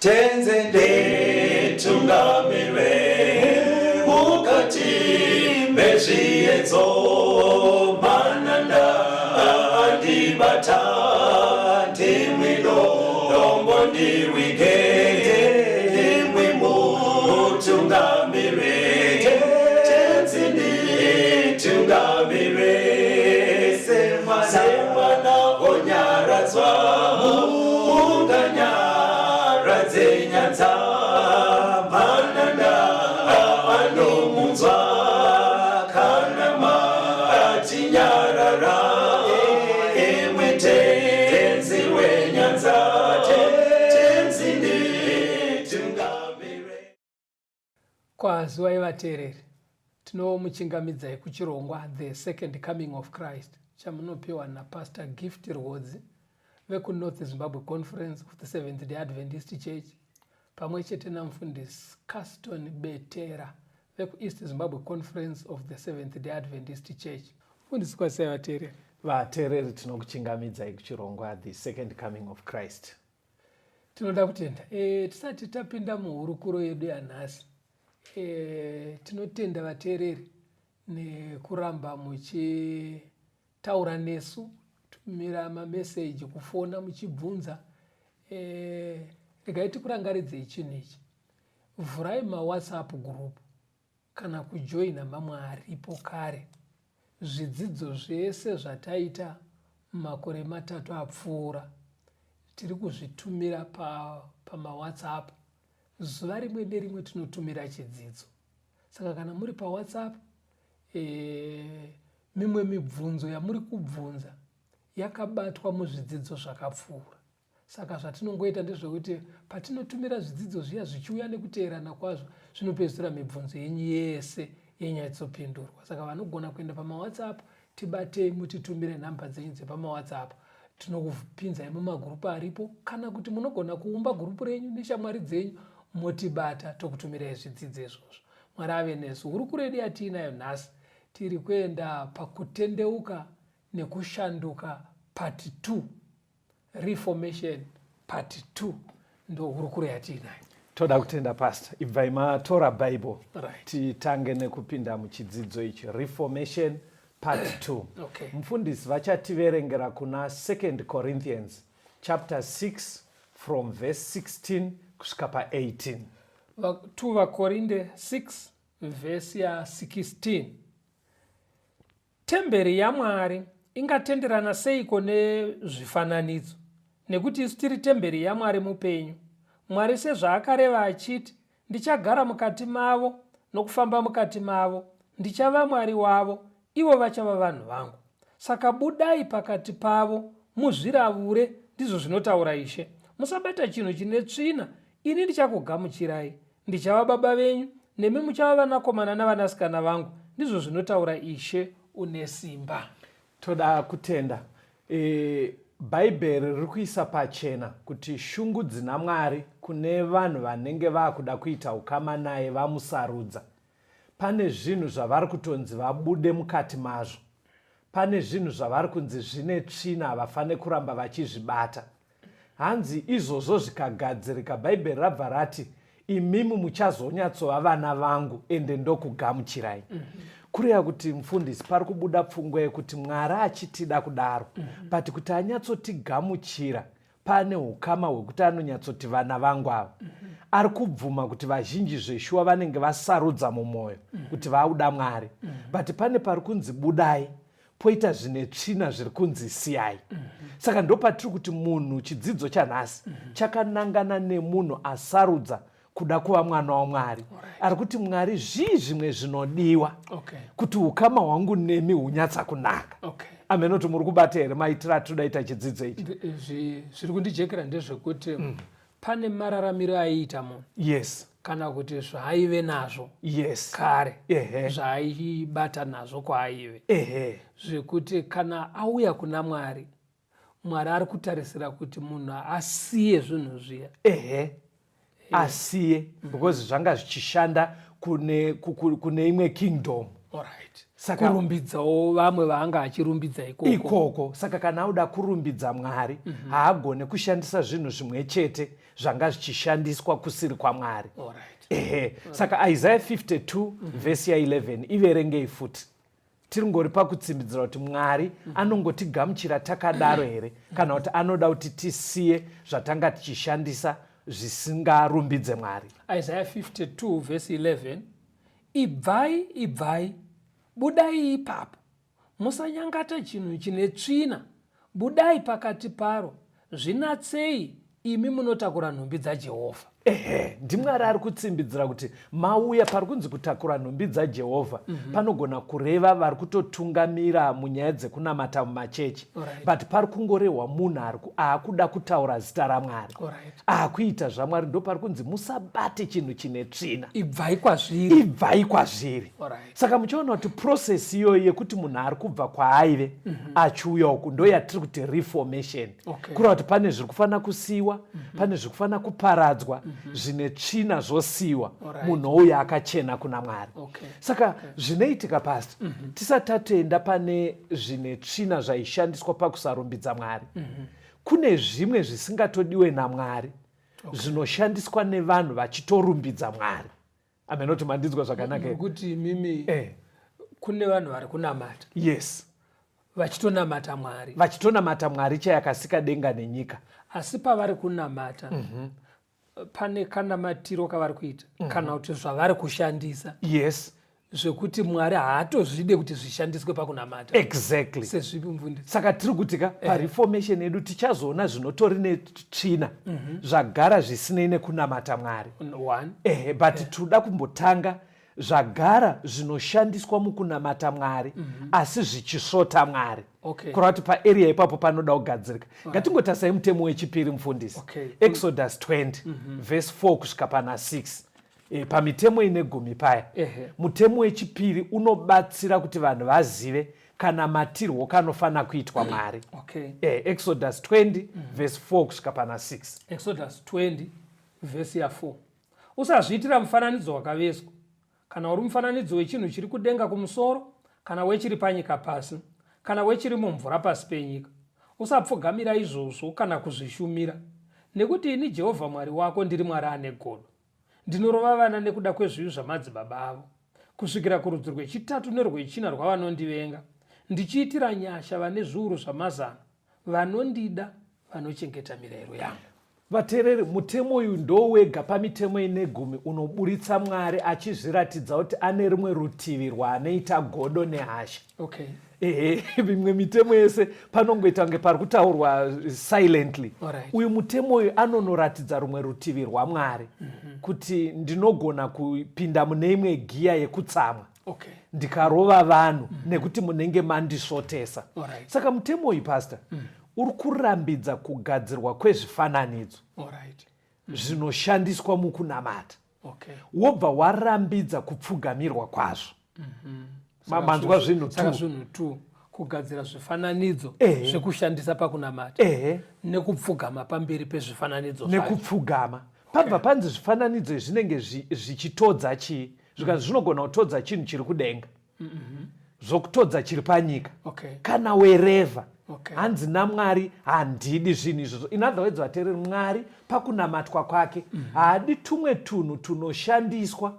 Tenzi nditungamire mukati mezviedzo, mananda andibata, ndimwi dombo ndirwige, ndimwi mutungamire. Tenzi nditungamire semwana onyaradzwa munganyaradze nyanza, mananda anomunzwa kana matinyarara, imwi Tenzi wenyanza. Tenzi nditungamire. Kwaziwai vateereri, tinomuchingamidzai kuchirongwa The Second Coming of Christ chamunopiwa naPastor Gift Rwodzi vekuNorth Zimbabwe Conference of the Seventh Day Adventist Church pamwe chete namufundisi Caston Betera vekuEast Zimbabwe Conference of the Seventh Day Adventist Church. Mufundisi, kwazisai vateereri. Vateereri, tinokuchingamidzai kuchirongwa The Second Coming of Christ. Tinoda kutenda. Tisati tapinda muhurukuro yedu yanhasi, tinotenda vateereri nekuramba muchitaura nesu, tumira mameseji, kufona muchibvunza. Regai tikurangaridzei chinhu ichi. Vhurai maWhatsApp group kana kujoina mamwe aripo kare. Zvidzidzo zvese zvataita makore 3 apfuura tiri kuzvitumira pamaWhatsApp. Zuva rimwe nerimwe tinotumira chidzidzo. Saka kana muri paWhatsApp, mimwe mibvunzo yamuri kubvunza yakabatwa muzvidzidzo zvakapfuura. Saka zvatinongoita ndezvekuti patinotumira zvidzidzo zviya zvichiuya nekuteerana kwazvo, zvinopedzisira mibvunzo yenyu yese yenyatsopindurwa. Saka vanogona kuenda pamaWhatsApp, tibatei mutitumire nhamba dzenyu dzepamaWhatsApp, tinokupinzai mumagurupu aripo, kana kuti munogona kuumba gurupu renyu neshamwari dzenyu motibata tokutumirai zvidzidzo izvozvo. Mwari ave nesu. Hurukuro yedu yatiinayo nhasi, tiri kuenda pakutendeuka nekushanduka part 2. Reformation part 2 ndo hurukuro yatiinayo. Toda kutenda Pastor, ibvai matora Bible. Right. Titange nekupinda muchidzidzo ichi, Reformation part 2. Okay. Mufundisi vachativerengera kuna 2 Corinthians chapter 6 from verse 16 kusvika pa18. 2 VaKorinde 6 vhesi ya 16. Temberi yaMwari ingatenderana seiko nezvifananidzo? Nekuti isu tiri temberi yaMwari mupenyu. Mwari sezvaakareva achiti, Ndichagara mukati mavo nokufamba mukati mavo, ndichava Mwari wavo, ivo vachava vanhu vangu. Saka budai pakati pavo, muzviravure, ndizvo zvinotaura Ishe. Musabata chinhu chine tsvina, ini ndichakugamuchirai. Ndichava baba venyu, nemi muchava vanakomana navanasikana vangu, ndizvo zvinotaura Ishe une simba. Toda kutenda. Bhaibheri riri kuisa pachena kuti shungu dzina Mwari kune vanhu vanenge vakuda kuita ukama naye vamusarudza. Pane zvinhu zvavari kutonzi vabude mukati mazvo. Pane zvinhu zvavari kunzi zvine tsvina, havafane kuramba vachizvibata. Hanzi izvozvo zvikagadzirika, Bhaibheri rabva rati imimi muchazonyatsova vana vangu ende ndokugamuchirai. Kureva kuti mufundisi, pari kubuda pfungwa yekuti Mwari achitida kudaro, but kuti anyatsotigamuchira pane ukama hwekuti anonyatsoti vana vangu ava. Ari kubvuma kuti vazhinji zveshuwa vanenge vasarudza mumwoyo kuti vauda Mwari, but pane pari kunzi budai, poita zvine tsvina zviri kunzi siyai. Saka ndopatiri kuti munhu, chidzidzo chanhasi chakanangana nemunhu asarudza kuda kuva mwana waMwari. Ari kuti Mwari, zvii zvimwe zvinodiwa kuti ukama hwangu nemi hunyatsa kunaka? Amen. Kuti muri kubata here maitiro atinoda ita chidzidzo ichi? Zviri kundijekera ndezvekuti pane mararamiro aiita munhu. Kana kuti zvaaive nazvo kare, zvaaibata nazvo kwaaive. Zvekuti kana auya kuna Mwari, Mwari ari kutarisira kuti munhu asiye zvinhu zviya. Asiye, because zvanga zvichishanda kune imwe kingdom. Saka kurumbidzawo vamwe vaanga achirumbidza ikoko. Ikoko. Saka kana auda kurumbidza Mwari, haagone kushandisa zvinhu zvimwe chete zvanga zvichishandiswa kusiri kwaMwari. Ehe. Saka Isaiah 52 vhesi ya 11 iverengei futi. Tiringori pakutsimbidzira kuti Mwari anongotigamuchira takadaro here kana kuti anoda kuti tisiye zvatanga tichishandisa zvisingarumbidze Mwari. Isaiah 52 vhesi 11 Ibvai, ibvai, budai ipapo, musanyangata chinhu chine tsvina, budai pakati paro, zvinatsei, imi munotakura nhumbi dzaJehovha. Ehe, ndiMwari ari kutsimbidzira kuti mauya pari kunzi kutakura nhumbi dzaJehovha panogona kureva vari kutotungamira munyaya dzekunamata mumachechi. But pari kungorehwa munhu ari aakuda kutaura zita raMwari. Akuita zvaMwari ndopari kunzi musabate chinhu chine tsvina. Ibvai kwazviri. Ibvai kwazviri. Saka muchiona kuti process iyoyo yekuti munhu ari kubva kwaaive achiuya uku ndo yatiri kuti reformation. Kureva kuti pane zviri kufanira kusiiwa, pane zviri kufanira kuparadzwa, zvine tsvina zvosiiwa, munhu ouya akachena kuna Mwari. Saka zvinoitika pastor, tisati tatoenda pane zvine tsvina zvaishandiswa pakusarumbidza Mwari, kune zvimwe zvisingatodiwe naMwari zvinoshandiswa nevanhu vachitorumbidza Mwari. Amenoti mandinzwa zvakanaka here? Nokuti imimi kune vanhu vari kunamata. Yes. Vachitonamata Mwari. Vachitonamata Mwari chaiye akasika denga nenyika. Asi pavari kunamata, pane kanamatiro kavari kuita kana kuti zvavari kushandisa. Yes. Zvekuti Mwari haatozvide kuti zvishandiswe pakunamata. Exactly. Sezvipi mufundisi? Saka tiri kuti ka pareformation yedu tichazoona zvinotori netsvina zvagara zvisinei nekunamata Mwari. One. But tinoda kumbotanga zvagara zvinoshandiswa mukunamata Mwari asi zvichisvota Mwari. Kureva kuti paarea ipapo panoda kugadzirika. Ngatingotasai mutemo wechipiri mufundisi. Exodus 20 verse 4 kusvika pana 6. Pamitemo ine gumi paya. Mutemo wechipiri unobatsira kuti vanhu vazive kana matirwo kanofanira kuitwa Mwari. Exodus 20 verse 4 kusvika pana 6. Exodus 20 verse ya 4. Usazviitira mufananidzo wakavezwa, kana uri mufananidzo wechinhu chiri kudenga kumusoro, kana wechiri panyika pasi, kana wechiri mumvura pasi penyika. Usapfugamira izvozvo kana kuzvishumira, nekuti ini Jehovha Mwari wako ndiri Mwari ane godo. Ndinorova vana nekuda kwezvivi zvamadzibaba avo, kusvikira kurudzi rwechitatu nerwechina rwavanondivenga, ndichiitira nyasha vane zviuru zvamazana vanondida, vanochengeta mirayiro yangu. Vateereri, mutemo uyu ndowega pamitemo ine gumi unoburitsa Mwari achizviratidza kuti ane rimwe rutivi rwaanoita godo nehasha. Ehe, mimwe mitemo yese panongoita kunge pari kutaurwa silently. Uyu mutemo uyu anonoratidza rumwe rutivi rwaMwari kuti ndinogona kupinda mune imwe giya yekutsamwa. Ndikarova vanhu nekuti munenge mandisvotesa. Saka mutemo uyu pastor uri kurambidza kugadzirwa kwezvifananidzo zvinoshandiswa mukunamata. Wobva warambidza kupfugamirwa kwazvo. Manzwa zvinhu Saka two. zvinhu two, kugadzira zvifananidzo zvekushandisa pakunamata nekupfugama pamberi pezvifananidzo zvacho. Nekupfugama. Pabva panzi zvifananidzo izvi zvinenge zvichitodza chii? Zvikanzi zvinogona kutodza chinhu chiri kudenga, zvokutodza chiri panyika, kana werevha. Hanzi naMwari handidi zvinhu izvozvo. In other words, vateereri, Mwari pakunamatwa kwake haadi tumwe tunhu tunoshandiswa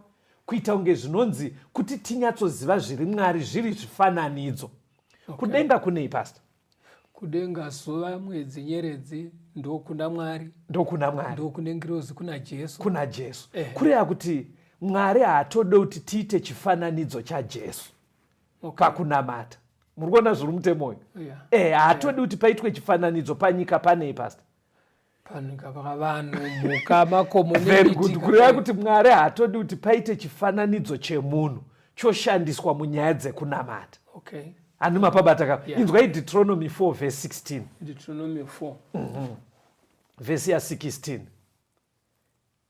kuita kunge zvinonzi kuti tinyatsoziva zviri Mwari zviri zvifananidzo. Kudenga kunei, Pastor? Kudenga zuva, mwedzi, nyeredzi ndokuna Mwari. Ndokuna Mwari. Ndokune ngirozi, kuna Jesu. Kuna Jesu. Kureva kuti Mwari haatode kuti tiite chifananidzo chaJesu pakunamata. Muri kuona zviri mutemo uyu? Haatodi kuti paitwe chifananidzo panyika panei, Pastor? Panyika pakavanhu, mhuka, makomo Very nemiti. good. Kureva kuti Mwari haatodi kuti paite chifananidzo chemunhu choshandiswa munyaya dzekunamata. Handi mapabata ka? Inzwai Deuteronomy 4 verse 16. Deuteronomy 4. Verse ya 16.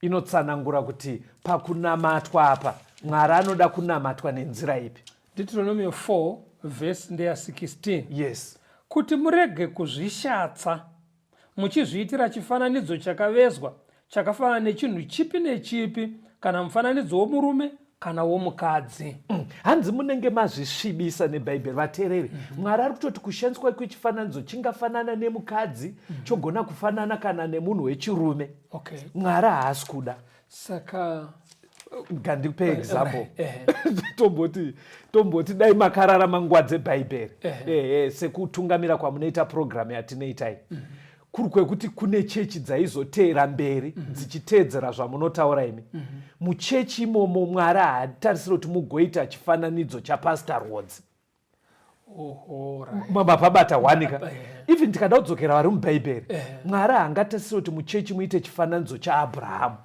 Inotsanangura kuti pakunamatwa apa Mwari anoda kunamatwa nenzira ipi. Deuteronomy 4 verse ndeya 16. Yes. Kuti murege kuzvishatsa muchizviitira chifananidzo chakavezwa chakafanana nechinhu chipi nechipi, kana mufananidzo womurume Kana womukadzi. Hanzi munenge mazvisvibisa nebhaibheri vateereri. Mwari ari kutoti kushandiswa kwechifananidzo chingafanana nemukadzi, chogona kufanana kana nemunhu wechirume. Mwari haasi kuda. Saka ngandikupe example. Tomboti dai makararama nguva dzebhaibheri, ehe, sekutungamira kwamunoita purogiramu yatinoita iyi, kuri kwekuti kune chechi dzaizoteera mberi dzichiteedzera zvamunotaura imi. Muchechi imomo Mwari haatarisiri kuti mugoita chifananidzo chapastor Rwodzi. Oho, right. Mapabata hwanika. Even tikada kudzokera vari mubhaibheri, Mwari haangatarisiri kuti muchechi muite chifananidzo chaAbrahamu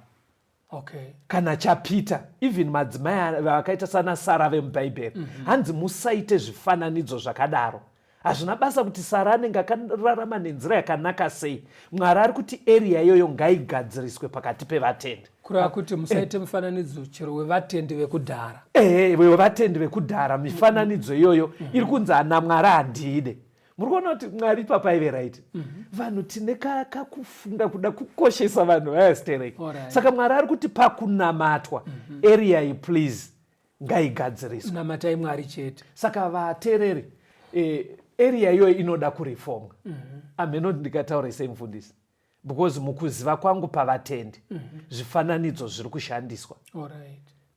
kana chaPeter. Even madzimai vakaita sana Sara vemubhaibheri, hanzi musaite zvifananidzo zvakadaro. Hazvina basa kuti Sara anenge akararama nenzira yakanaka sei, Mwari ari kuti area iyoyo ngaigadziriswe pakati pevatendi. Kureva kuti musaite mufananidzo chero wevatendi vekudhara. Ehe, wevatendi vekudhara. Mifananidzo iyoyo iri kunzi ana Mwari handiide. Muri kuona kuti Mwari ipapa aive right. Vanhu tine kakufunga kuda kukoshesa vanhu vaya stereki. Saka Mwari ari kuti pakunamatwa, area iyi please ngaigadziriswe. Namatai Mwari chete. Saka vateereri, area iyoyo inoda kureformwa. Amhenoti ndikataura sei, mufundisi, because mukuziva kwangu pavatendi zvifananidzo zviri kushandiswa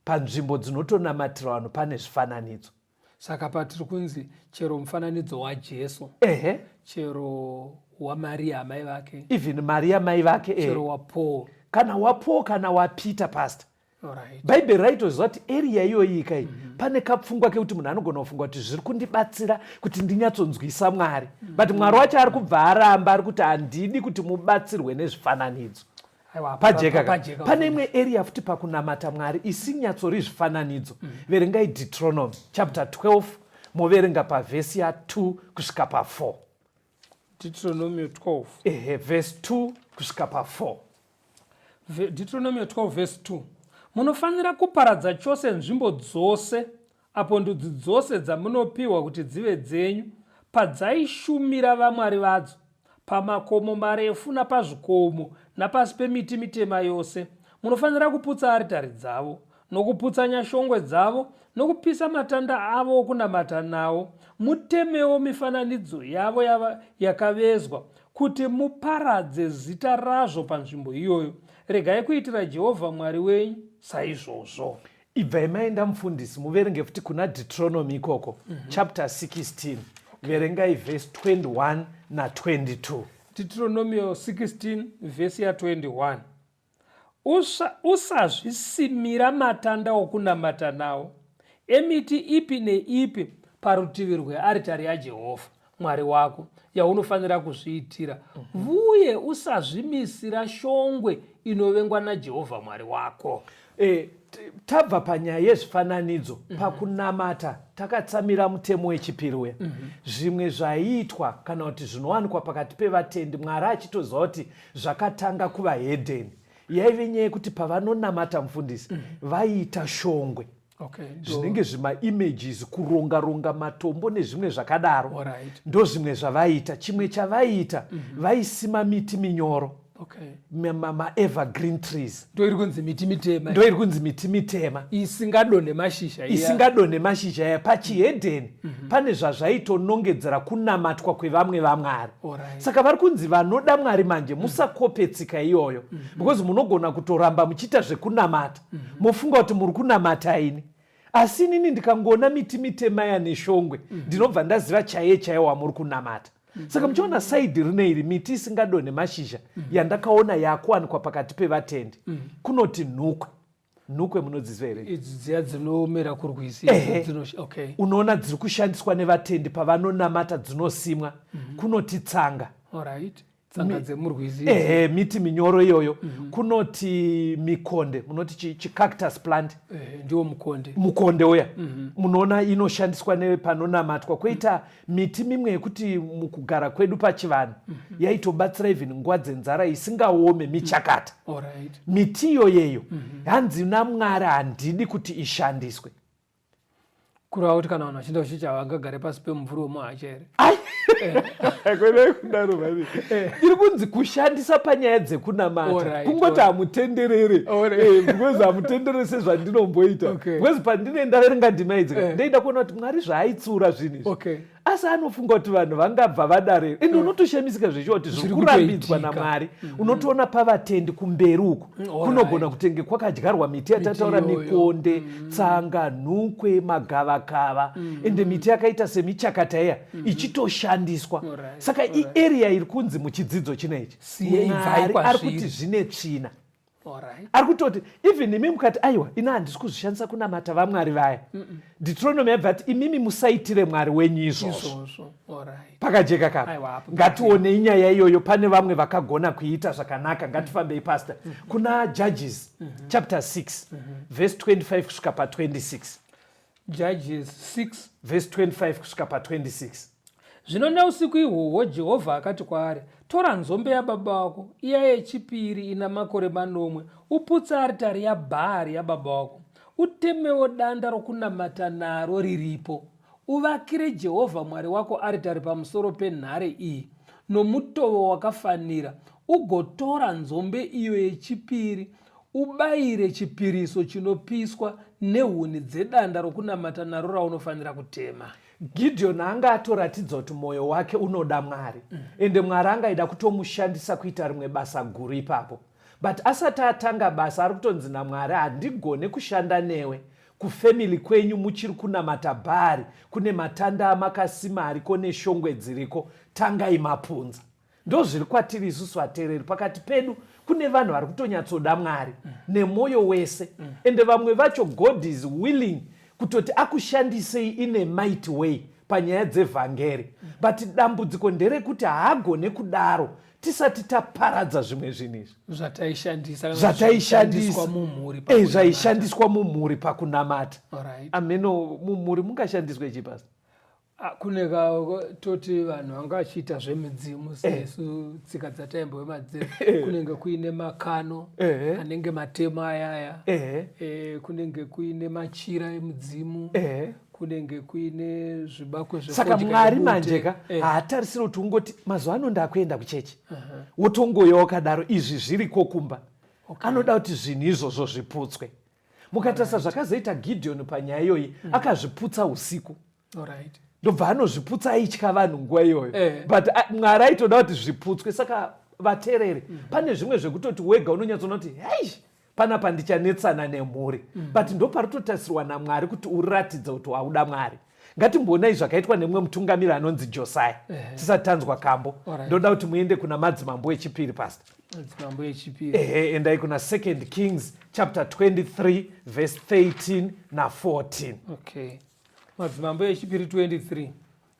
panzvimbo dzinotonamatira vanhu, pane zvifananidzo. Saka patiri kunzi chero mufananidzo waJesu, chero waMaria amai vake, even Maria mai vake, chero waPaul, kana waPaul kana waPeter, pastor, Bhaibheri raitoziva kuti area iyoyi ikai pane kapfungwa kekuti munhu anogona kufunga kuti zviri kundibatsira kuti ndinyatsonzwisa Mwari, but Mwari wacho ari kubva aramba, ari kuti handidi kuti mubatsirwe nezvifananidzo. Aiwa, pajeka ka? Pajeka. Pane imwe area futi pakunamata Mwari isinyatsori zvifananidzo. Verengai Deuteronomy chapter 12, moverenga pavhesi ya2 kusvika pa4. Deuteronomy 12. Ehe, vhesi 2 kusvika pa4. Deuteronomy 12 verse 2: Munofanira kuparadza chose nzvimbo dzose apo ndudzi dzose dzamunopiwa kuti dzive dzenyu padzaishumira vamwari vadzo pamakomo marefu napazvikomo napasi pemiti mitema yose. Munofanira kuputsa aritari dzavo nokuputsanya shongwe dzavo nokupisa matanda avo okunamata nawo, mutemewo mifananidzo yavo yakavezwa kuti muparadze zita razvo panzvimbo iyoyo. Regai kuitira Jehovha Mwari wenyu saizvozvo. Ibvai maenda, mufundisi, muverenge futi kuna Deuteronomy ikoko, chapter 16, verengai vhesi 21 na22. Deuteronomio 16 vhesi ya21: Usazvisimira matanda okunamata nawo emiti ipi neipi parutivi rwearitari yaJehovha Mwari wako yaunofanira kuzviitira, uye usazvimisira shongwe inovengwa naJehovha Mwari wako. E, tabva panyaya yezvifananidzo pakunamata, takatsamira mutemo wechipiri uya. Zvimwe zvaiitwa kana kuti zvinowanikwa pakati pevatendi, Mwari achitoziva kuti zvakatanga kuvahedheni, yaive nyaya yekuti pavanonamata, mufundisi, vaiita shongwe, zvinenge zvimaimages, kuronga ronga matombo nezvimwe zvakadaro. Ndo zvimwe zvavaiita. Chimwe chavaiita, vaisima miti minyoro, maevergreen trees. Ndo iri kunzi miti mitema. Ndo iri kunzi miti mitema. Isingadonhe mashizha iya. Isingadonhe mashizha aya. Pachihedheni pane zvazvaitonongedzera kunamatwa kwevamwe vamwari. Saka vari kunzi vanoda Mwari manje musakope tsika iyoyo, because munogona kutoramba muchiita zvekunamata, mofunga kuti muri kunamata ini, asi inini ndikangoona miti mitema ya neshongwe, ndinobva ndaziva chaiye chaiye wamuri kunamata. Saka muchiona side rine iri miti isingadonhe mashizha yandakaona yakuwanikwa pakati pevatendi, kunoti nhukwe. Nhukwe munodziziva here? Idzi dziya dzinomera kurwizi? Ehe. Unoona dziri kushandiswa nevatendi pavanonamata, dzinosimwa. Kunoti tsanga. Alright, tsanga dzemurwizi. Ehe, miti minyoro iyoyo. Kunoti mikonde, munoti chicactus plant. Ndiwo mukonde. Mukonde uya, munoona inoshandiswa nepanonamatwa. Kwoita miti mimwe yekuti mukugara kwedu pachivanhu yaitobatsira even nguva dzenzara, isingaome, michakata. Miti iyoyeyo hanzi naMwari handidi kuti ishandiswe. Kureva kuti kana vanhu vachienda kuchechi havangagare pasi pemumvuri wemuhacha here? Ai. Kwete kudaro mani. Iri kunzi kushandisa panyaya dzekunamata. Kungoti hamutenderere. Because hamutenderere sezvandinomboita. Because pandine ndaverenga ndima idzi, ndaida kuona kuti Mwari zvaaitsura zvinhu izvi. Asi anofunga kuti vanhu vangabva vadaro here? Ende unotoshamisika zvechiwa kuti zviri kurambidzwa naMwari. Unotoona pavatendi kumberi uku kunogona kutenge kwakadyarwa miti yatataura, mikonde, tsanga, nhukwe, magavakava, ende miti yakaita semichakata iya ichitoshandiswa. Saka iarea iri kunzi muchidzidzo chinechi Mwari ari kuti zvine tsvina. Ari kutoti even imi mukati aiwa ini handisi kuzvishandisa kunamata vamwari vaya, Deuteronomy yabva ati imimi musaitire Mwari wenyu izvozvo. Pakajeka kapa. Ngationei nyaya iyoyo, pane vamwe vakagona kuiita zvakanaka. Ngatifambei pastor kuna Judges chapter 6 verse 25 kusvika pa26. Judges 6 verse 25 kusvika pa26. Zvino neusiku ihwohwo Jehovha akati kwaari, Tora nzombe yababa vako, iya yechipiri ina makore manomwe, uputse aritari yaBhaari yababa vako, utemewo danda rokunamata naro riripo, uvakire Jehovha Mwari wako aritari pamusoro penhare iyi nomutovo wakafanira, ugotora nzombe iyo yechipiri, ubayire chipiriso chinopiswa nehuni dzedanda rokunamata naro raunofanira kutema. Gideon anga atoratidza kuti mwoyo wake unoda Mwari, ende Mwari angaida kutomushandisa kuita rimwe basa guru ipapo. But asati atanga basa ari kutonzi naMwari, handigone kushanda newe, kufamily kwenyu muchiri kunamata Bhaari, kune matanda amakasima ariko neshongwe dziriko, tangai mapunza. Ndozviri kwatiri isusu vateereri, pakati pedu kune vanhu vari kutonyatsoda Mwari nemwoyo wese, ende vamwe vacho God is willing kutoti akushandisei in a mighty way panyaya dzevhangeri, but dambudziko nderekuti haagone kudaro tisati taparadza zvimwe zvinhu izvi zvataishandisa, zvataishandiswa mumhuri, zvaishandiswa mumhuri pakunamata. Ameno mumhuri mungashandiswe chii pastor? Kune ka toti vanhu vanga vachiita zvemidzimu sesu tsika dzataimbove madziri, kunenge kuine makano anenge matema ayaya, kunenge kuine machira emudzimu, kunenge kuine zvibakwe. Saka Mwari manje ka haatarisiri kuti ungoti mazuva ano ndakuenda kuchechi, wotongoya wakadaro, izvi zviriko kumba. Anoda kuti zvinhu izvozvo zviputswe. Mukatarisa zvakazoita Gideon panyaya iyoyi, akazviputsa usiku. Ndobva anozviputsa aitya vanhu nguva iyoyo, but Mwari aitoda kuti zviputswe. Saka vateereri, pane zvimwe zvekutoti wega unonyatsoona kuti hei, panapa ndichanetsana nemhuri, but ndoparitotarisirwa naMwari kuti uratidze kuti wauda Mwari. Ngatimboonai zvakaitwa nemumwe mutungamiri anonzi Josiah tisati tanzwa kambo. Ndoda kuti muende kuna Madzimambo echipiri, pastor. Madzimambo echipiri. Ehe, endai kuna Second Kings chapter 23 verse 13 na14. Okay. Madzimambo echipiri 23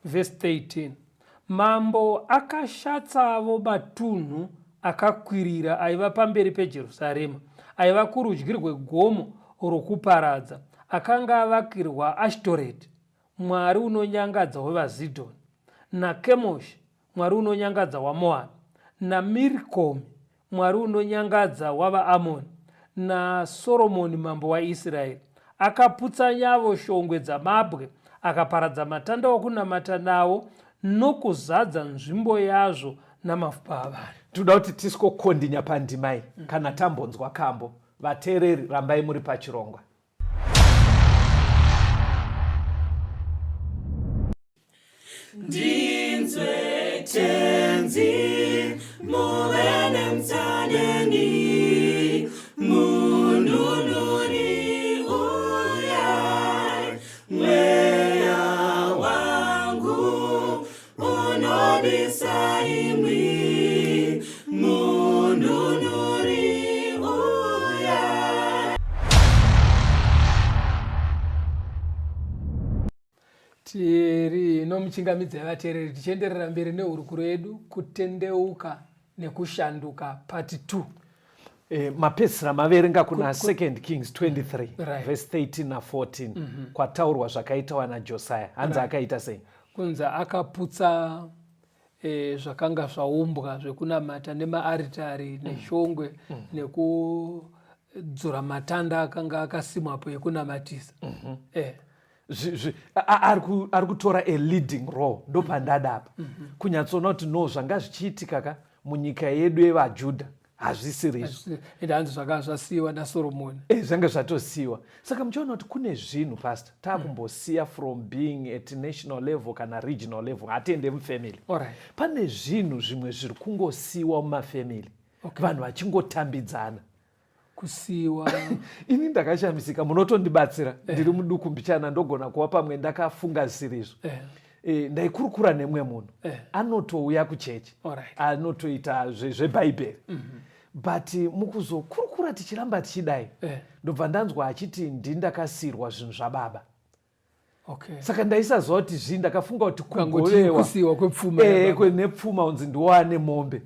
verse 13. Mambo akashatsavo matunhu akakwirira aiva pamberi peJerusarema, aiva kurudyi rwegomo rokuparadza, akanga avakirwa Ashtoreti, mwari unonyangadza wevaZidhoni, naKemoshi, mwari unonyangadza waMoabhi, naMirikomi, mwari unonyangadza wavaAmoni, naSoromoni mambo waIsraeri. Akaputsanyavo shongwe dzamabwe, akaparadza matanda okunamata nawo, nokuzadza nzvimbo yazvo namafupa avanhu. Tinoda kuti tisikokondinya pandima iyi kana tambonzwa kambo. Vateereri, rambai muri pachirongwa. Ndinzwe Tenzi, muve nemutsaneni, mununuri uyai, mweya wangu unodisa imwi, mununuri uyai. Tiri nomuchingamidza yevateereri tichienderera mberi nehurukuro yedu kutendeuka nekushanduka part 2. Mapedzisira maverenga kuna Second Kings 23 verse 13 na 14, kwataurwa zvakaitawa naJosiah. Hanzi akaita sei? Kunzi akaputsa zvakanga zvaumbwa zvekunamata nemaaritari neshongwe, nekudzura matanda akanga akasimwapo ekunamatisa. Ari kutora a leading role, ndopandada apa kunyatsoona kuti no, zvanga zvichiitika ka munyika yedu yevaJudha hazvisirizvo. Ende hanzi zvakanga zvasiyiwa naSoromoni. Zvanga zvatosiyiwa. Saka muchiona kuti kune zvinhu, pastor, taakumbosiya from being at national level kana regional level, hatiende mufamily. Pane zvinhu zvimwe zviri kungosiyiwa mumafamily, vanhu vachingotambidzana. Kusiyiwa? Ini ndakashamisika, munotondibatsira. Ndiri muduku mbichana, ndogona kuva pamwe ndakafunga zisirizvo. Ndaikurukura nemumwe munhu anotouya kuchechi, anotoita zvebhaibheri, but mukuzokurukura tichiramba tichidai, ndobva ndanzwa achiti ndindakasirwa zvinhu zvababa. Saka ndaisaziva kuti zvii, ndakafunga kuti Kangoti kugovewa kusiyiwa kwepfuma yababa. Nepfuma, unzi ndiwane mombe.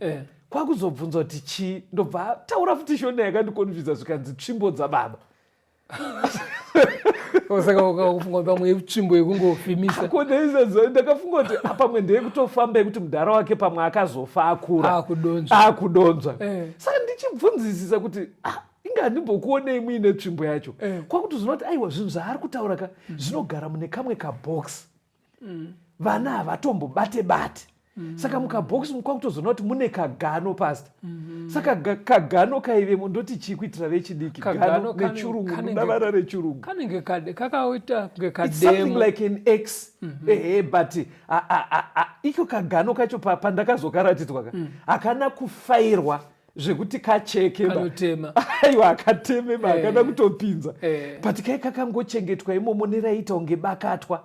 Kwakuzobvunza kuti chii, ndobva taura futi shona yakandikonfisa, zvikanzi tsvimbo dzababa. Saka ukafunga kuti pamwe tsvimbo yekungofimisa? Ko, ndaisaziva, ndakafunga kuti ah, pamwe ndeyekutofamba, yekuti mudhara wake pamwe akazofa akura. Akudonzva. Akudonzva. Saka ndichibvunzisisa kuti ah, inga handimbokuonei muine tsvimbo yacho. Kwakutozoona kuti aiwa, zvinhu zvaari kutaura ka zvinogara mune kamwe kabhokisi, vana havatombobate bate. Saka mukabhokisi kwakutozoona kuti mune kagano, pastor. Saka kagano kaivemo, ndoti chii kuitira vechidiki? Kagano gano nechirungu, ndavara rechirungu. Kanenge kakaita kunge It's something kademo. Like an X, ehe, but iko kagano kacho pandakazokaratidzwa ka, hakana kufairwa zvekuti kacheke ba. Kanotema. Aiwa, akateme ba, hakana kutopinza. But kai kakangochengetwa imomo neraita kunge bakatwa,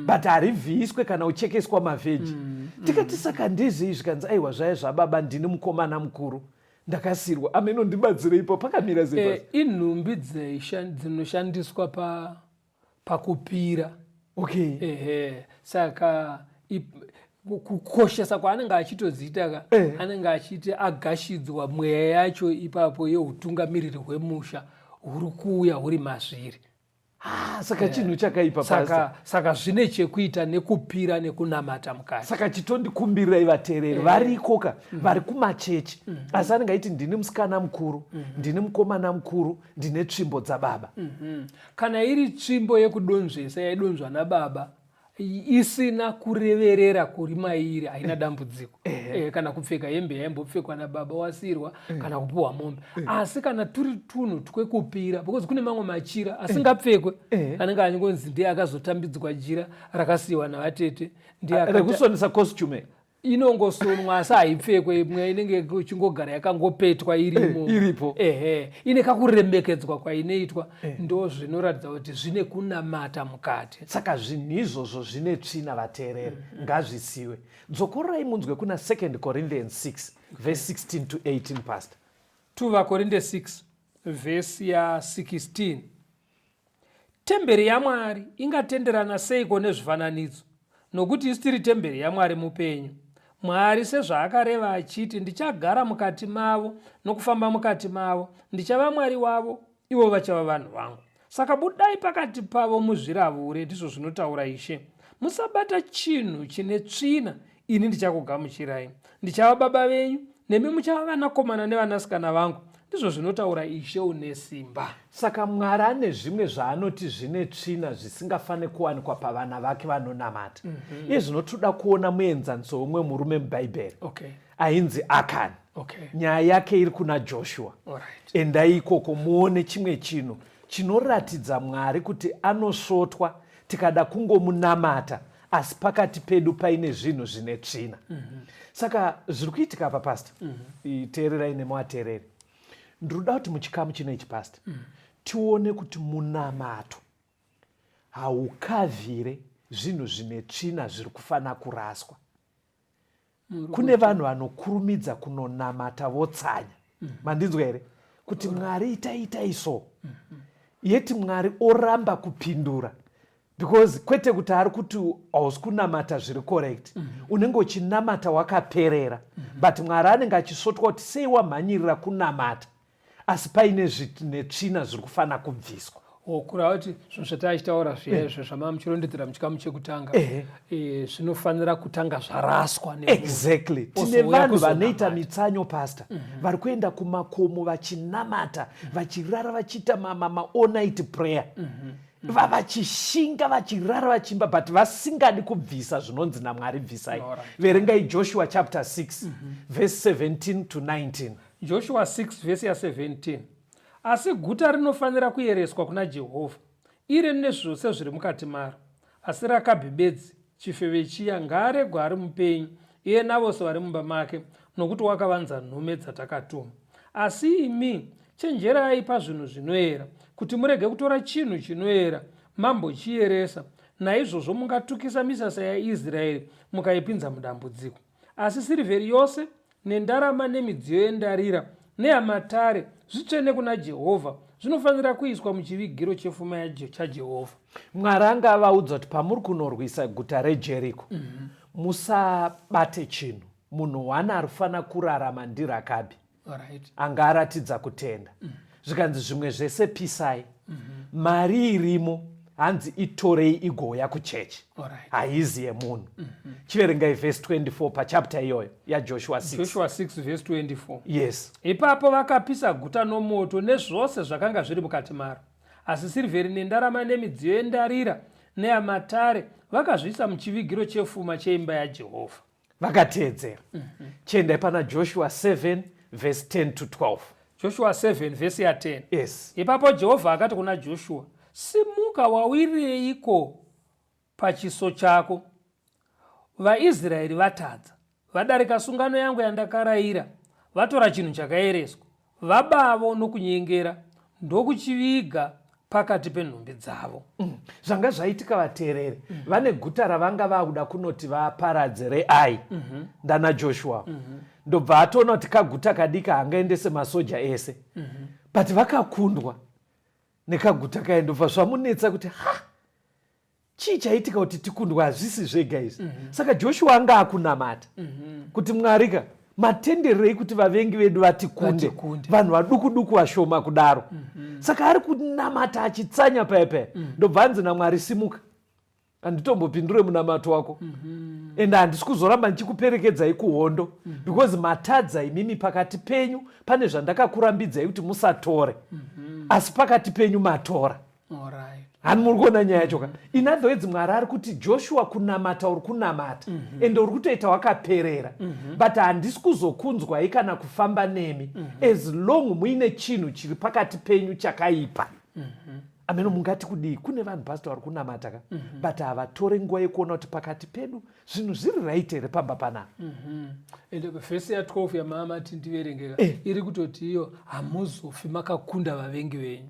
but harivhiiswe kana uchekeswa mavheji. Tikati saka ndezvei? Zvikanzi aiwa, zvaya zvababa, ndini mukomana mukuru, ndakasirwa. Ameno, ndibatsireipo, pakamira sei? Inhumbi dzinoshandiswa pakupira. Ehe, saka kukoshesa kwaanenge achitodziita ka, anenge achiti agashidzwa mweya yacho ipapo yeutungamiriri hwemusha huri kuuya huri mazviri. Ah, saka chinhu chakaipa, pastor. Saka zvine chekuita nekupira nekunamata mukati. Saka chitondikumbirirai, vateereri variko ka, vari kumachechi, asi anenge aiti ndini musikana mukuru, ndini mukomana mukuru, ndine tsvimbo dzababa. Kana iri tsvimbo yekudonzvesa yaidonzva nababa, isina kureverera kuri mairi, haina dambudziko. Kana kupfeka hembe yaimbopfekwa nababa wasirwa, kana kupiwa mombe. Asi kana turi tunhu twekupira, because kune mamwe machira asingapfekwe, anenge achingonzi ndiye akazotambidzwa jira rakasiyiwa navatete, ndiye Rekusonesa costume. Inongosonwa asi haipfekwe. Imwe inenge ichingogara yakangopetwa irimo. Iripo. Ehe, ine kakuremekedzwa kwainoitwa, ndo zvinoratidza kuti zvine kunamata mukati. Saka zvinhu izvozvo zvine tsvina, vateereri, ngazvisiwe. Dzokororai munzwe kuna 2 Corinthians 6 verse 16 to 18, pastor. 2 VaKorinde 6 vhesi ya16: Temberi yaMwari ingatenderana seiko nezvifananidzo? Nokuti isu tiri temberi yaMwari mupenyu. Mwari sezvaakareva achiti, "Ndichagara mukati mavo nokufamba mukati mavo, ndichava Mwari wavo, ivo vachava vanhu vangu." Saka budai pakati pavo muzviravure, ndizvo zvinotaura Ishe. Musabata chinhu chine tsvina, ini ndichakugamuchirai. Ndichava baba venyu, nemi muchava vanakomana nevanasikana vangu, ndizvo zvinotaura Ishe une simba. Saka Mwari ane zvimwe zvaanoti zvine tsvina, zvisingafaniri kuwanikwa pavana vake vanonamata. Iye zvino toda kuona muenzaniso wemumwe murume mubhaibheri ainzi Akani. Nyaya yake iri kuna Joshua. Endai ikoko muone chimwe chinhu chinoratidza Mwari kuti anosvotwa tikada kungomunamata asi pakati pedu paine zvinhu zvine tsvina. Saka zviri kuitika apa, pastor, teererai nemuateereri, ndinoda kuti muchikamu chino ichi, pastor, tione kuti munamato haukavhire zvinhu zvine tsvina zviri kufanira kuraswa. Kune vanhu vanokurumidza kunonamata votsanya. Mandinzwa here? Kuti Mwari itai, itai so, yeti Mwari oramba kupindura, because kwete kuti ari kuti hausi kunamata zviri correct. Unenge uchinamata wakaperera, but Mwari anenge achisvotwa kuti sei wamhanyirira kunamata asi paine netsvina zviri kufanira kubviswa. Kureva kuti zvinhu zvataichitaura zviya izvo zvamava muchirondedzera muchikamu chekutanga, zvinofanira kutanga zvaraswa. Exactly. Tine vanhu vanoita mitsanyo, pastor, vari kuenda kumakomo vachinamata, vachirara vachiita ma all night prayer. Vachishinga, vachirara vachimba, but vasingadi kubvisa zvinonzi naMwari bvisai. Verengai Joshua chapter 6 verse 17 to 19. Joshua 6 vhesi ya17: Asi guta rinofanira kuyereswa kuna Jehovha, ire nezvose zviri mukati maro. Asi Rakabhi bedzi, chifeve chiya, ngaaregwe ari mupenyu, iye navose vari mumba make, nokuti wakavanza nhume dzatakatuma. Asi imi chenjerai pazvinhu zvinoera, kuti murege kutora chinhu chinoera mambochiyeresa, naizvozvo mungatukisa misasa yaIsraeri mukaipinza mudambudziko. Asi sirivheri yose nendarama nemidziyo yendarira neyamatare zvitsvene kuna Jehovha, zvinofanira kuiswa muchivigiro chefuma chaJehovha. Mwari anga avaudza kuti pamuri kunorwisa guta reJeriko, musabate chinhu. Munhu one arifanira kurarama ndiRakabhi, anga aratidza kutenda. Zvikanzi zvimwe zvese pisai. Mari irimo hanzi itorei igouya kuchechi, haizi yemunhu. Chiverengai vhesi 24 pachapter iyoyo yaJoshua 6. Joshua 6 vhesi 24. Yes. Ipapo vakapisa guta nomoto nezvose zvakanga zviri mukati maro. Asi sirivheri nendarama nemidziyo yendarira neyamatare vakazviisa muchivigiro chefuma cheimba yaJehovha. Vakateedzera. Chiendai pana Joshua 7 vhesi 10 to 12. Joshua 7 vhesi ya10. Yes. Ipapo Jehovha akati kuna Joshua, Simuka, wawireiko pachiso chako? VaIsraeri vatadza, vadarika sungano yangu yandakarayira, vatora chinhu chakaereswa, vabavo nokunyengera, ndokuchiviga pakati penhumbi dzavo. Zvanga zvaitika, vateereri, vane guta ravanga vakuda kunoti vaparadze reAi. Ndana Joshua ndobva atoona kuti kaguta kadiki hangaendese masoja ese, but vakakundwa nekaguta kaya. Ndobva zvamunetsa kuti, ha, chii chaitika kuti tikundwa? Hazvisi zvega izvi. Saka Joshua anga akunamata kuti, Mwari ka, matendererei kuti vavengi vedu vatikunde, Vatikunde. Vanhu vaduku duku vashoma kudaro? Saka ari kunamata achitsanya paya paya, ndobva anzi naMwari, simuka, handitombopindure munamato wako, ende handisi kuzoramba ndichikuperekedzai kuhondo, because matadza imimi. Pakati penyu pane zvandakakurambidzai kuti musatore, asi pakati penyu matora. Hani muri kuona nyaya yacho ka? In other words, Mwari ari kuti, Joshua, kunamata uri kunamata, ende uri kutoita wakaperera, but handisi kuzokunzwai kana kufamba nemi as long muine chinhu chiri pakati penyu chakaipa. Ameno mungati kudii? Kune vanhu, pastor, vari kunamata ka, but havatore nguva yekuona kuti pakati pedu zvinhu zviri right here pamba panapa. Ende vhesi ya12 yamaamati ndiverengeka iri kutoti iyo hamuzofi makakunda vavengi venyu.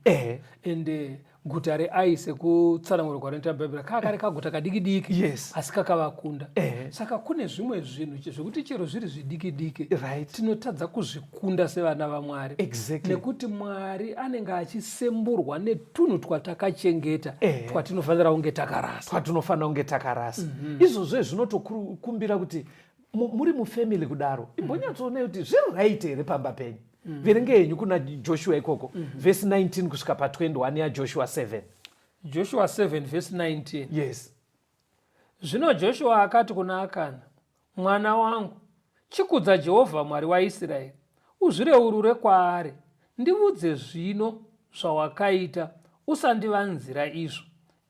Ende guta reAi, sekutsanangura kwarinoita Bhaibheri, kaa kari kaguta kadiki diki, asi kakavakunda. Saka kune zvimwe zvinhu zvekuti chero zviri zvidiki diki, tinotadza kuzvikunda sevana vaMwari, nekuti Mwari anenge achisemburwa netunhu twatakachengeta, twatinofanira kunge takarasa. Twatinofanira kunge takarasa. Izvozvo zvinotokumbira kuti muri mufamily kudaro, imbonyatsoonai kuti zviri right here pamba penyu. Verenge henyu kuna Joshua ikoko, vhesi 19 kusvika pa21 yaJoshua 7. Joshua 7 vhesi 19. Yes. Zvino Joshua akati kuna Akani, Mwana wangu, chikudza Jehovha Mwari waIsraeri, uzvireurure kwaari. Ndiudze zvino zvawakaita, usandivanzira izvo.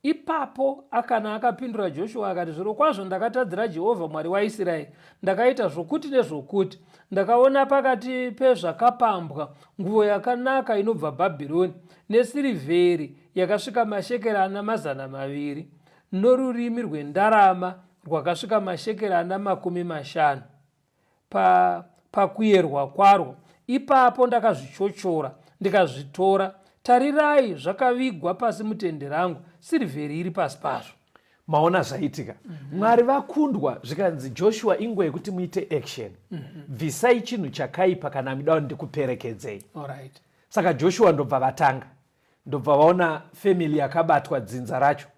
Ipapo Akani akapindura Joshua akati, Zvirokwazvo ndakatadzira Jehovha Mwari waIsraeri. Ndakaita zvokuti nezvokuti. Ndakaona pakati pezvakapambwa nguvo yakanaka inobva Bhabhironi, nesirivheri yakasvika mashekeri ana 200, norurimi rwendarama rwakasvika mashekeri ana 50 pakuyerwa kwarwo. Ipapo ndakazvichochora ndikazvitora. Tarirai, zvakavigwa pasi mutende rangu, sirivheri iri pasi pazvo. Maona zvaitika? Mwari vakundwa. Zvikanzi, Joshua, inguva yekuti muite action. Bvisai chinhu chakaipa kana muda kuti ndikuperekedzei. Saka Joshua ndobva vatanga, ndobva vaona family yakabatwa, dzinza racho.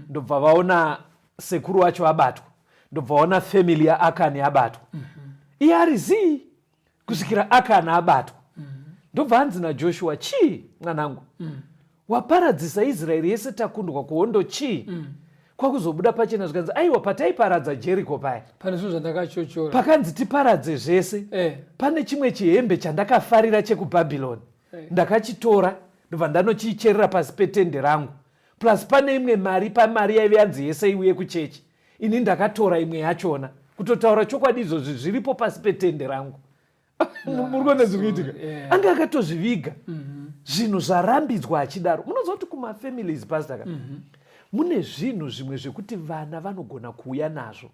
Ndobva vaona sekuru wacho vabatwa, ndobva vaona family yaAkani yabatwa. Iye ari zii kusvikira Akani abatwa. Ndobva anzi naJoshua, chii mwanangu, waparadzisa Israeri yese, takundwa kuhondo, chii? Kwakuzobuda pachena, zvikanzi, aiwa, pataiparadza Jeriko paya, pane zvinhu zvandakachochora. Pakanzi tiparadze zvese, pane chimwe chihembe chandakafarira chekuBhabhironi. Ndakachitora, ndobva ndanochicherera pasi petende rangu. Plus pane imwe mari, pamari yaive yanzi yese iuye kuchechi, ini ndakatora imwe yachona. Kutotaura chokwadi, izvozvi zviripo pasi petende rangu. Muri kuona zviri kuitika? Anga akatozviviga zvinhu zvarambidzwa achidaro. Munoziva kuti kumafamilies, pastor ka, mune zvinhu zvimwe zvekuti vana vanogona kuuya nazvo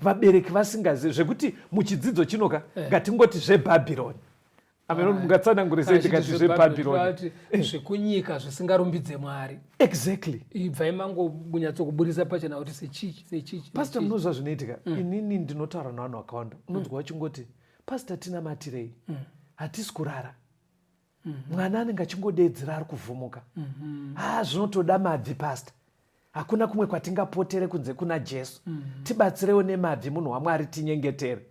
vabereki vasingazivi, zvekuti muchidzidzo chinoka ngatingoti zvebhabhironi. Ameno mungatsanangure sei ndikati zvebhabhironi? Zvekunyika zvisingarumbidze Mwari. Exactly. Ibvai mangokunyatsokuburisa pachena kuti sechichi, sechichi. Pastor, munoziva zvinoitika? Inini ndinotaura navanhu vakawanda, unonzwa vachingoti, "Pastor, tinamatirei, hatisi kurara." Mwana anenge achingodedzera, ari kuvhumuka. Ha, zvinotoda mabvi, pastor, hakuna kumwe kwatingapotere kunze kuna Jesu. Tibatsirewo nemabvi, munhu waMwari, tinyengetere.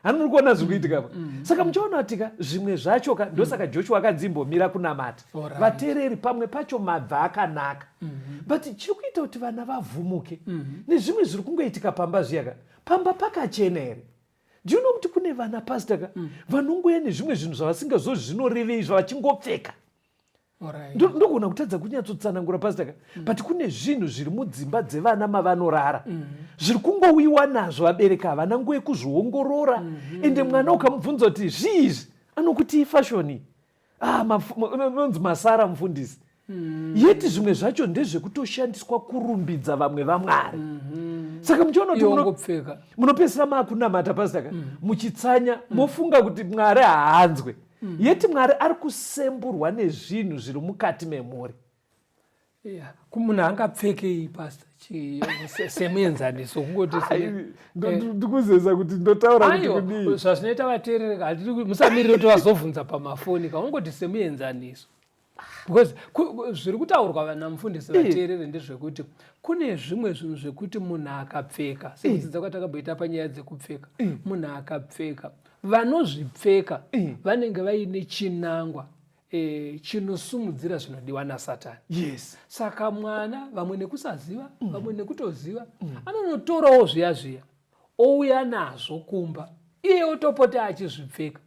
Hani muri kuona zviri kuitika pa? Saka muchaona kuti ka zvimwe zvacho ka, ndosaka Joshua akanzi imbomira kunamata. Vateereri, pamwe pacho mabvi akanaka, but chiri kuita kuti vana vavhumuke nezvimwe zviri kungoitika pamba zviya ka. Pamba pakachena here? Do you know kuti kune vana, pastor ka, vanongoya nezvimwe zvinhu zvavasingazivi zvinorevei, zvavachingopfeka? Ndogona kutadza kunyatsotsanangura, pastor ka, but kune zvinhu zviri mudzimba dzevana mavanorara zviri kungowiwa nazvo, vabereki havana nguva yekuzviongorora. Ende mwana ukamubvunza kuti zvii izvi, anokuti ifashion. Ah, unonzi masara mufundisi. Yeti zvimwe zvacho ndezvekutoshandiswa kurumbidza vamwe vamwari. Saka muchiona kuti Iwongopfeka. Munopedzisira maakunamata, pastor ka, muchitsanya, mofunga kuti Mwari haanzwe, yeti Mwari ari kusemburwa nezvinhu zviri mukati memhuri. Yeah. Munhu angapfekei, pastor, semuenzaniso kungoti? Ndikuzeza kuti ndotaura kuti Aiwa, kudii. Zvazvinoita vateereri, hatidi musamirire kuti vazobvunza pamafoni ka. Ungoti semuenzaniso, because zviri kutaurwa vanamufundisi, vateerere, ndezvekuti kune zvimwe zvinhu zvekuti munhu akapfeka, sekudzidza kwatakamboita panyaya dzekupfeka, munhu akapfeka, vanozvipfeka vanenge vaine chinangwa chinosumudzira zvinodiwa naSatani. Saka mwana, vamwe nekusaziva, vamwe nekutoziva, anonotorawo zviya zviya, ouya nazvo kumba, iye otopota achizvipfeka.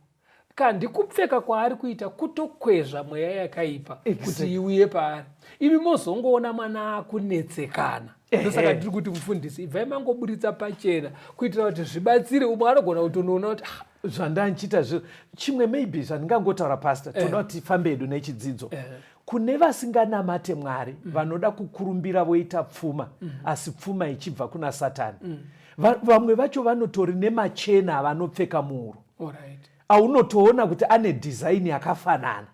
Kandi kupfeka kwaari kuita kutokwezva mweya yakaipa kuti iuye paari. Imi mozongoona mwana akunetsekana. Ndosaka ndiri kuti, mufundisi, ibvai mangoburitsa pachena kuitira kuti zvibatsire umwe anogona kutonoona kuti, "Ah, zvandanchiita zviro chimwe." Maybe zvandingangotaura, pastor, toda kuti tifambe hedu nechidzidzo. Kune vasinganamate Mwari, vanoda kukurumbira voita pfuma, asi pfuma ichibva kuna Satani. Vamwe vacho vanotori nemachena avanopfeka muhuro, aunotoona kuti ane design yakafanana,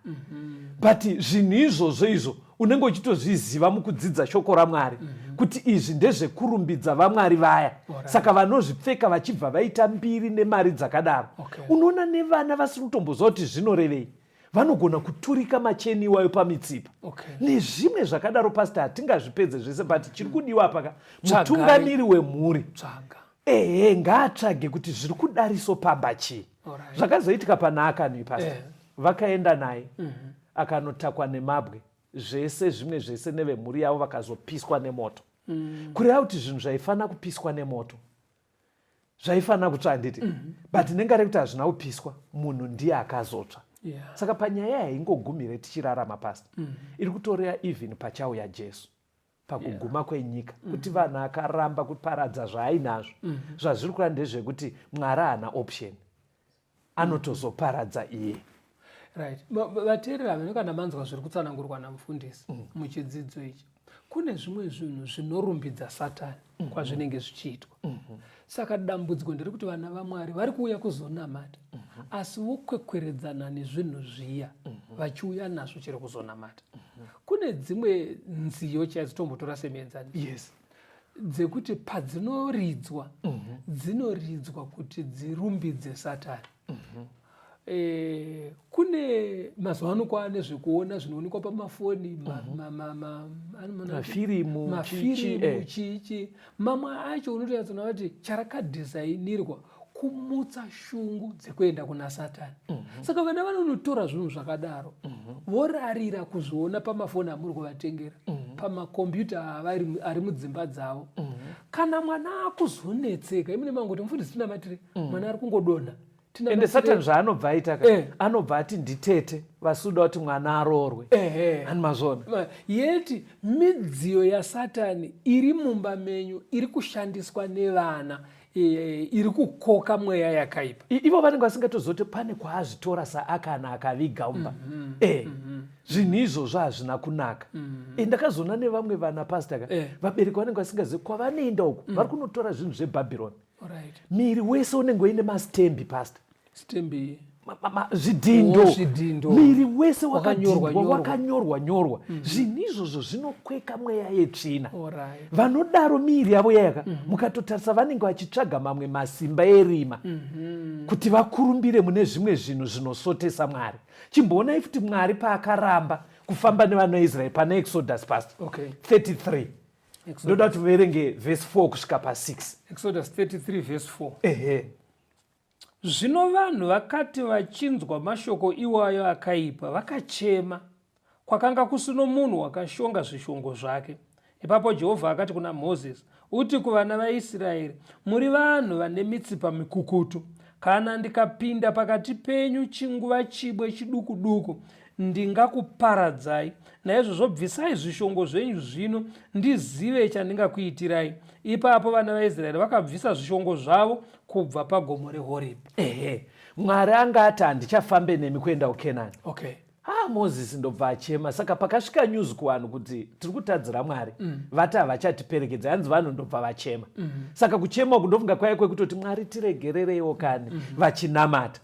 but zvinhu izvozvo izvo unenge uchitozviziva mukudzidza shoko raMwari kuti izvi ndezvekurumbidza vamwari vaya. Saka vanozvipfeka vachibva vaita mbiri nemari dzakadaro. Unoona nevana vasiri kutomboziva kuti zvinorevei vanogona kuturika macheni iwayo pamitsipa nezvimwe zvakadaro. Pastor, hatingazvipedze zvese, but chiri kudiwa paka, mutungamiri wemhuri, Tsvaga. Ehe, ngaatsvage kuti zviri kudariso pamba chii. Zvakazoitika pana Akani, pastor, vakaenda naye, akanotakwa nemabwe, zvese zvimwe zvese nevemhuri yavo vakazopiswa nemoto. Kureva kuti zvinhu zvaifanira kupiswa nemoto zvaifanira kutsva, handiti? But nenga rekuti hazvina kupiswa, munhu ndiye akazotsva. Saka panyaya haingogumire tichirarama, pastor, iri kutoreya even pachauya Jesu pakuguma kwenyika, kuti vanhu akaramba kuparadza zvaainazvo, zvazviri kureva ndezvekuti Mwari haana option, anotozoparadza iye. Right. Vateereri havene kana manzwa zviri kutsanangurwa namufundisi muchidzidzo ichi. Kune zvimwe zvinhu zvinorumbidza Satani kwazvinenge zvichiitwa. Saka dambudziko nderekuti vana vaMwari vari kuuya kuzonamata, asi vokwekweredzana nezvinhu zviya vachiuya nazvo chero kuzonamata. Kune dzimwe nziyo chaidzo, tombotora semuenzaniso, dzekuti padzinoridzwa, dzinoridzwa kuti dzirumbidze Satani. Kune mazuva ano kwaane zvekuona zvinoonekwa pamafoni, mafirimu. Mafirimu, chichi, mamwe acho unotoyatsoona kuti charakadhizainirwa kumutsa shungu dzekuenda kuna Satani. Saka vana vanonotora zvinhu zvakadaro, vorarira kuzviona pamafoni amuri kuvatengera, pamakombiyuta ari mudzimba dzavo. Kana mwana akuzonetseka, imune mangoti, "Mufundisi, tinamatire, mwana ari kungodonha." Ende Satani zvaanobva aita ka eh. Anobva ati nditete vasuda kuti mwana aroorwe. Ani mazvona? Yeti midziyo yaSatani iri mumba menyu iri kushandiswa nevana e, iri kukoka mweya yakaipa. Ivo vanenge vasingatozoti pane kwaazvitora saakana akaviga umba. Mm -hmm. E, mm -hmm. Zvinhu izvozvo hazvina kunaka. Mm -hmm. E, ndakazoona nevamwe vana pasta ka e. Vabereki vanenge vasingazivi kwavanoenda uku. Mm. Vari kunotora zvinhu zveBhabhironi. Right. Miri wese unenge uine mastembi pasta. Stembi zvidhindo miri wese wakanyorwa wakanyorwa nyorwa. Zvinhu izvozvo zvinokweka mweya yetsvina. Vanodaro miiri yavo yayaka. Mukatotarisa vanenge vachitsvaga mamwe masimba erima. Kuti vakurumbire mune zvimwe zvinhu zvinosotesa Mwari. Chimboonai futi Mwari paakaramba kufamba nevana vaIsraeri pana Exodus past. Okay. 33. Ndoda kuti uverenge vhesi 4 kusvika pa6. Exodus 33 vhesi 4. Ehe. Zvino vanhu vakati vachinzwa mashoko iwayo akaipa, vakachema. Kwakanga kusino munhu wakashonga zvishongo zvake. Ipapo Jehovha akati kuna Mozisi, Uti kuvana vaIsraeri, Muri vanhu vane mitsipa mikukutu. Kana ndikapinda pakati penyu chinguva chimwe chiduku duku, ndingakuparadzai. Naizvozvo bvisai zvishongo zvenyu zvino, ndizive chandingakuitirai. Ipapo vana vaIsraeri vakabvisa zvishongo zvavo kubva pagomo reHorebhi. Ehe, Mwari anga ati handichafambe nemi kuenda kuKenani. Okay. Ah, Mozisi ndobva achema. Saka pakasvika news kuvanhu kuti tiri kutadzira Mwari. Vati havachatiperekedza, hanzi vanhu ndobva vachema. Saka kuchema uku ndofunga kwaive kwekutoti Mwari tiregerereiwo kani. Vachinamata.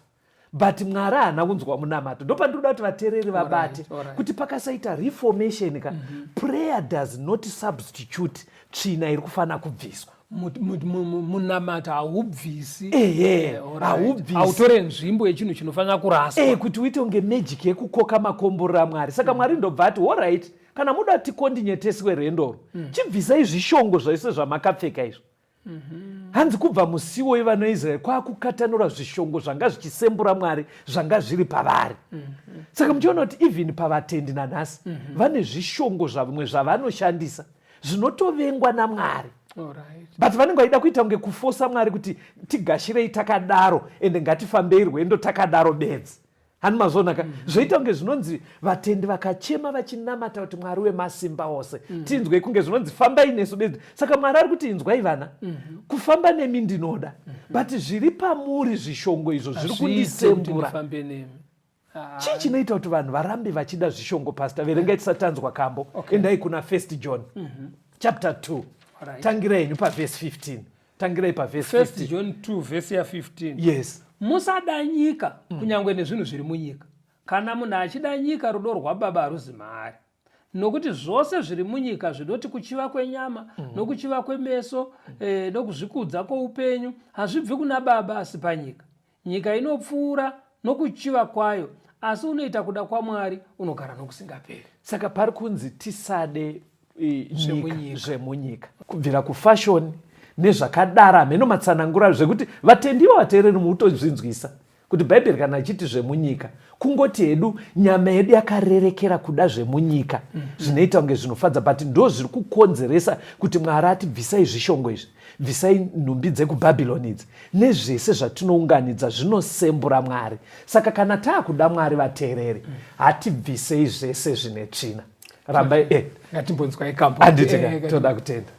But Mwari haana kunzwa munamato. Ndopandinoda kuti vateereri vabate. Kuti pakasaita reformation ka. Prayer does not substitute tsvina iri kufanira kubviswa. Munamato haubvisi. Ehe, haubvisi. Hautore nzvimbo yechinhu chinofanira kuraswa. Kuti uite kunge magic yekukoka makomborero aMwari. Saka Mwari ndobva ati, alright, kana muda tikondineteswe rwendoro, chibvisai zvishongo zvese zvamakapfeka izvo. Hanzi kubva musiwo yevanoIsraeri kwakukatanura zvishongo zvanga zvichisembura Mwari zvanga zviri pavari. Saka muchiona kuti even pavatendi nanhasi vane zvishongo zvamwe zvavanoshandisa zvinotovengwa naMwari. But vanenge vaida kuita kunge kufosa Mwari kuti tigashirei takadaro ende ngatifambei rwendo takadaro bedzi. Hani mazvona ka? Zvoita kunge zvinonzi vatendi vakachema vachinamata kuti Mwari wemasimba ose. Tinzwe kunge zvinonzi fambai nesu bedzi. Saka Mwari ari kuti inzwai vana. Kufamba nemi ndinoda. But zviri pamuri zvishongo izvo zviri kundisembura. Chii chinoita kuti vanhu varambe vachida zvishongo, Pastor? Verengai tisatanzwa kambo. Okay. Endai kuna 1 John. Chapter 2. Right. Tangirai henyu pavhesi 15. Tangirai pavhesi 1 John 2 vhesi ya 15. Yes. Musada nyika kunyange nezvinhu zviri munyika. Kana munhu achida nyika, rudo rwaBaba haruzi maari. Nokuti zvose zviri munyika zvinoti kuchiva kwenyama, nokuchiva kwemeso, nokuzvikudza kwoupenyu, hazvibvi kuna Baba asi panyika. Nyika inopfuura nokuchiva kwayo, asi unoita kuda kwaMwari unogara nokusingaperi. Saka pari kunzi tisade nyika, zvemunyika, kubvira kufashoni nezvakadaro, hameno matsanangura zvekuti vatendi ivo vateereri mutozvinzwisa kuti Bhaibheri kana ichiti zvemunyika, kungoti hedu nyama yedu yakarerekera kuda zvemunyika. Zvinoita kunge zvinofadza, but ndo zviri kukonzeresa kuti Mwari ati bvisai zvishongo izvi, bvisai nhumbi dzekuBhabhironi idzi nezvese zvatinounganidza zvinosembura Mwari. Saka kana taakuda Mwari vateereri, hatibvisei zvese zvine tsvina. Rambai ngatimbonzwai kambo. Handiti ka, toda kutenda.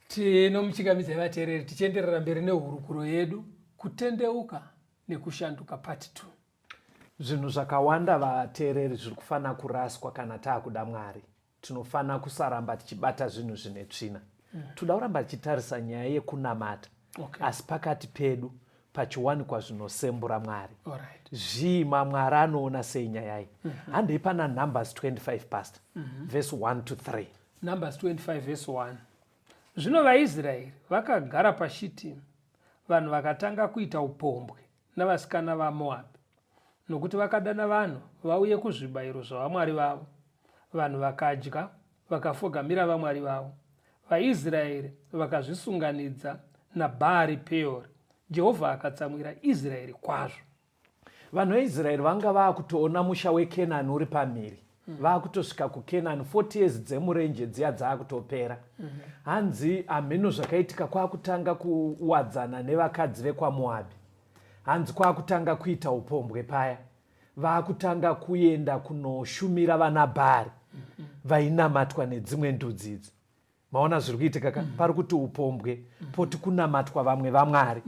Tinomuchingamidzai vateereri tichienderera mberi nehurukuro yedu kutendeuka nekushanduka part 2. Zvinhu zvakawanda vateereri zviri kufanira kuraswa kana taakuda Mwari. Tinofanira kusaramba tichibata zvinhu zvine tsvina. Toda kuramba tichitarisa nyaya yekunamata. Asi pakati pedu pachiwanikwa zvinosembura Mwari. Zvii maMwari anoona sei nyaya iyi? Handei pana Numbers 25 pastor. Verse 1 to 3. Numbers 25 verse 1. Zvino vaIsraeri vakagara paShitimu, vanhu vakatanga kuita upombwe navasikana vaMoabhi, nokuti vakadana vanhu vauye kuzvibayiro zvavamwari vavo. Vanhu vakadya, vakafogamira vamwari vavo. VaIsraeri vakazvisunganidza naBhaari Peori. Jehovha akatsamwira Israeri kwazvo. Vanhu veIsraeri vanga vakutoona musha weKenani uri pamhiri. Vakutosvika kuKenani, 40 years dzemurenje dziya dzakutopera. Hanzi hameno zvakaitika, kwakutanga kuwadzana nevakadzi vekwaMoabhi. Hanzi kwakutanga kuita upombwe paya. Vakutanga kuenda kunoshumira vana Bhaari vainamatwa nedzimwe ndudzi idzi. Maona zviri kuitika ka? Pari kuti upombwe, poti kunamatwa vamwe vamwari.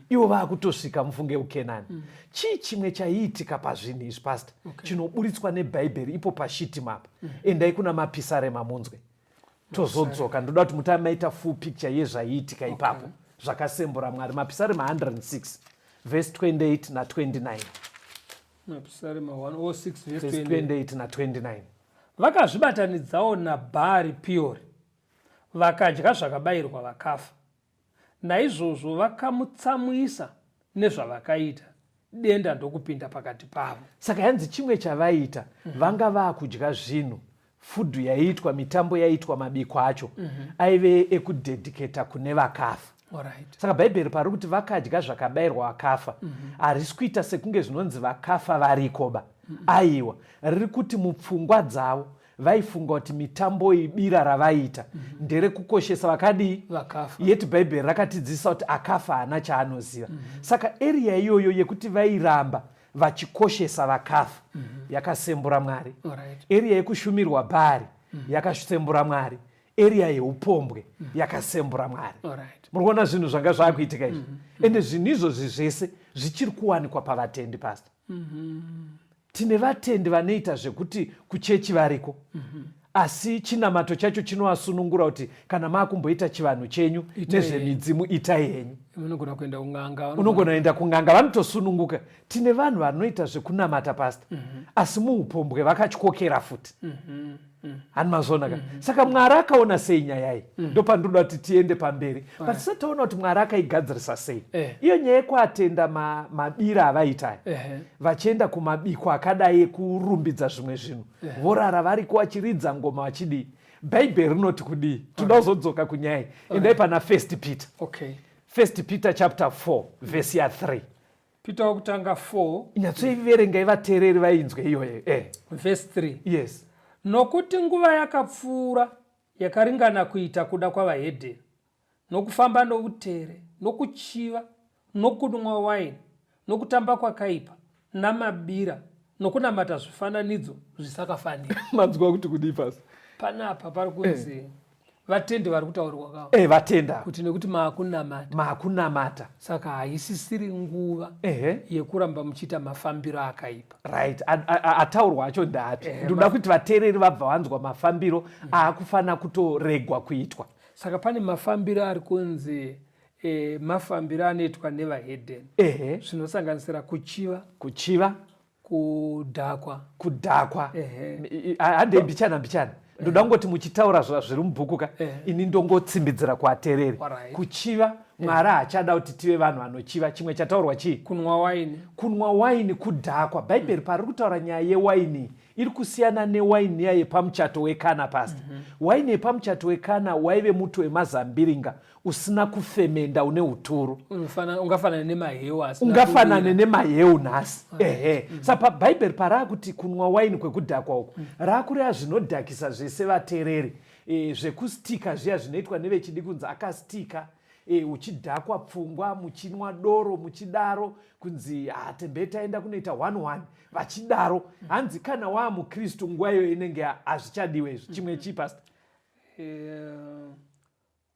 Ivo vakutosvika mufunge kuKenani. Chii chimwe chaiitika pazvinhu izvi pastor? Chinoburitswa neBhaibheri ipo paShittim apa. Endai kuna Mapisarema munzwe. Tozodzoka. Ndoda kuti mutange maita full picture yezvaiitika ipapo. Zvakasembura Mwari. Mapisarema 106 verse 28 na 29. Mapisarema 106 verse 28 na 29. Vakazvibatanidzawo naBhaari Peori, vakadya zvakabayirwa vakafa. Naizvozvo vakamutsamwisa nezvavakaita, denda ndokupinda pakati pavo. Saka yanzi chimwe chavaiita, vanga vaakudya zvinhu, food yaiitwa, mitambo yaiitwa, mabiko acho aive ekudedicata kune vakafa. Saka Bhaibheri pari kuti vakadya zvakabayirwa vakafa, harisi kuita sekunge zvinonzi vakafa varikoba. Aiwa, riri kuti mupfungwa dzavo vaifunga kuti mitambo iyi, bira ravaiita nderekukoshesa vakadii? Vakafa. Yet Bhaibheri rakatidzidzisa kuti akafa haana chaanoziva. Saka area iyoyo yekuti vairamba vachikoshesa vakafa yakasembura Mwari. Area yekushumirwa Bhaari yakasembura Mwari. Area yeupombwe yakasembura Mwari. Muri kuona zvinhu zvanga zvakuitika izvi. Ende zvinhu izvozvi zvese zvichiri kuwanikwa pavatendi pastor. Tine vatendi vanoita zvekuti kuchechi variko, asi chinamato chacho chinovasunungura kuti kana maakumboita chivanhu chenyu nezvemidzimu itai henyu. Unogona kuenda kun'anga. Unogona kuenda kun'anga, vanotosununguka. Tine vanhu vanoita zvekunamata pastor, asi muupombwe vakatyokera futi. Hani mazviona ka? Saka Mwari akaona sei nyaya iyi? Ndopandinoda kuti tiende pamberi. But tisati taona kuti Mwari akaigadzirisa sei. Iyo nyaya yekuatenda mabira avaita aya. Vachienda kumabiko akadai ekurumbidza zvimwe zvinhu. Vorara variko vachiridza ngoma vachidii. Bhaibheri rinoti kudii? Toda kuzodzoka kunyaya iyi. Endai pana First Peter. First Peter chapter 4 verse ya 3. Peter wokutanga 4. Nyatsoiverengai vateereri vainzwe iyoyo. Verse 3. Yes. Nokuti nguva yakapfuura yakaringana kuita kuda kwavahedheni, nokufamba noutere, nokuchiva, nokunwa waini, nokutamba kwakaipa, namabira, nokunamata zvifananidzo zvisakafanira. Manzwa kuti kudii pasi? Panapa pari kunzi vatendi vari kutaurirwa kavo. Vatenda. Kuti nekuti maakunamata. Maakunamata. Saka haisisiri nguva yekuramba muchiita mafambiro akaipa. Right. Ataurwa acho ndaapi? Ndinoda kuti vateereri vabva vanzwa mafambiro aakufanira kutoregwa kuitwa. Saka pane mafambiro ari kunzi mafambiro anoitwa nevahedheni. Zvinosanganisira kuchiva. Kuchiva. Kudhakwa. Kudhakwa. Handei mbichana mbichana. Ndoda kungoti muchitaura zviri mubhuku ka, ini ndongotsimbidzira kuvateereri. Kuchiva, Mwari haachada kuti tive vanhu vanochiva. Chimwe chataurwa chii? Kunwa waini. Kunwa waini kudhakwa. Bhaibheri pariri kutaura nyaya yewaini iri kusiyana newaini iya yepamuchato weKana, pastor. Waini yepamuchato weKana waive muto wemazambiringa usina kufemenda, une uturu. Ungafanane nemaheu asina Ungafanane kubira. nemaheu nhasi. Saka Bhaibheri paraakuti kunwa waini kwekudhakwa uku, raakureva zvinodhakisa zvese vateereri. Zvekustika zviya zvinoitwa nevechidiki kunzi akastika, uchidhakwa pfungwa, muchinwa doro, muchidaro kunzi tembe taenda kunoita 1-1 vachidaro. Hanzi kana waa muKristu nguva iyoyo inenge hazvichadiwe izvi. Chimwe chii pastor?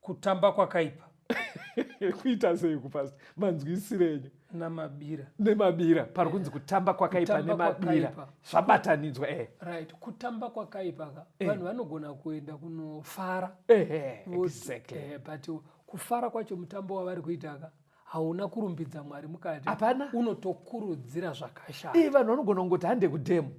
Kutamba kwakaipa. Kuita sei kupastor? Manzwisiro enyu. Namabira. Nemabira pari kunzi kutamba kwakaipa nemabira zvabatanidzwa e. Right, kutamba kwakaipa ka eh. Vanhu vanogona kuenda kunofara. Exactly. But kufara kwacho, mutambo wavari kuita ka, hauna kurumbidza Mwari mukati. Hapana. Unotokurudzira zvakashata. Vanhu vanogona kungoti hande kudhemu.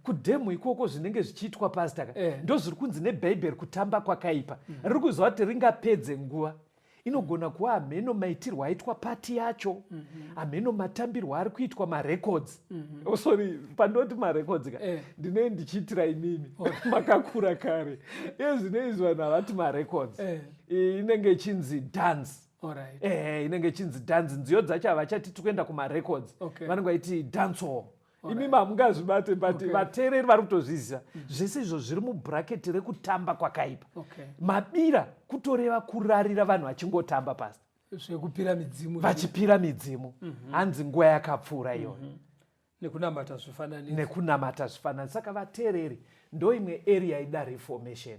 Kudhemu ikoko zvinenge zvichiitwa, pastor ka, ndo zviri kunzi neBhaibheri kutamba kwakaipa. Riri kuziva kuti ringapedze nguva, inogona kuva hameno maitirwo aitwa party yacho, hameno matambirwo ari kuitwa marecords. Oh, sorry, pandoti marecords ka, ndinei ndichiitira imimi makakura kare. Iye zvino izvi vanhu havati marecords. Inenge ichinzi dance. Inenge ichinzi dance. Nziyo dzacho havachati tikuenda kumarecords. Vanenge vaiti dancehall. Imimi hamungazvibate, but vateereri vari kutozviziva. Zvese izvo zviri mubracket rekutamba kwakaipa. Mabira kutoreva kurarira vanhu vachingotamba, pastor. Zvekupira midzimu. Vachipira midzimu. Hanzi nguva yakapfuura iyoyo. Nekunamata zvifananidzo. Nekunamata zvifananidzo. Saka vateereri, ndo imwe area ida reformation.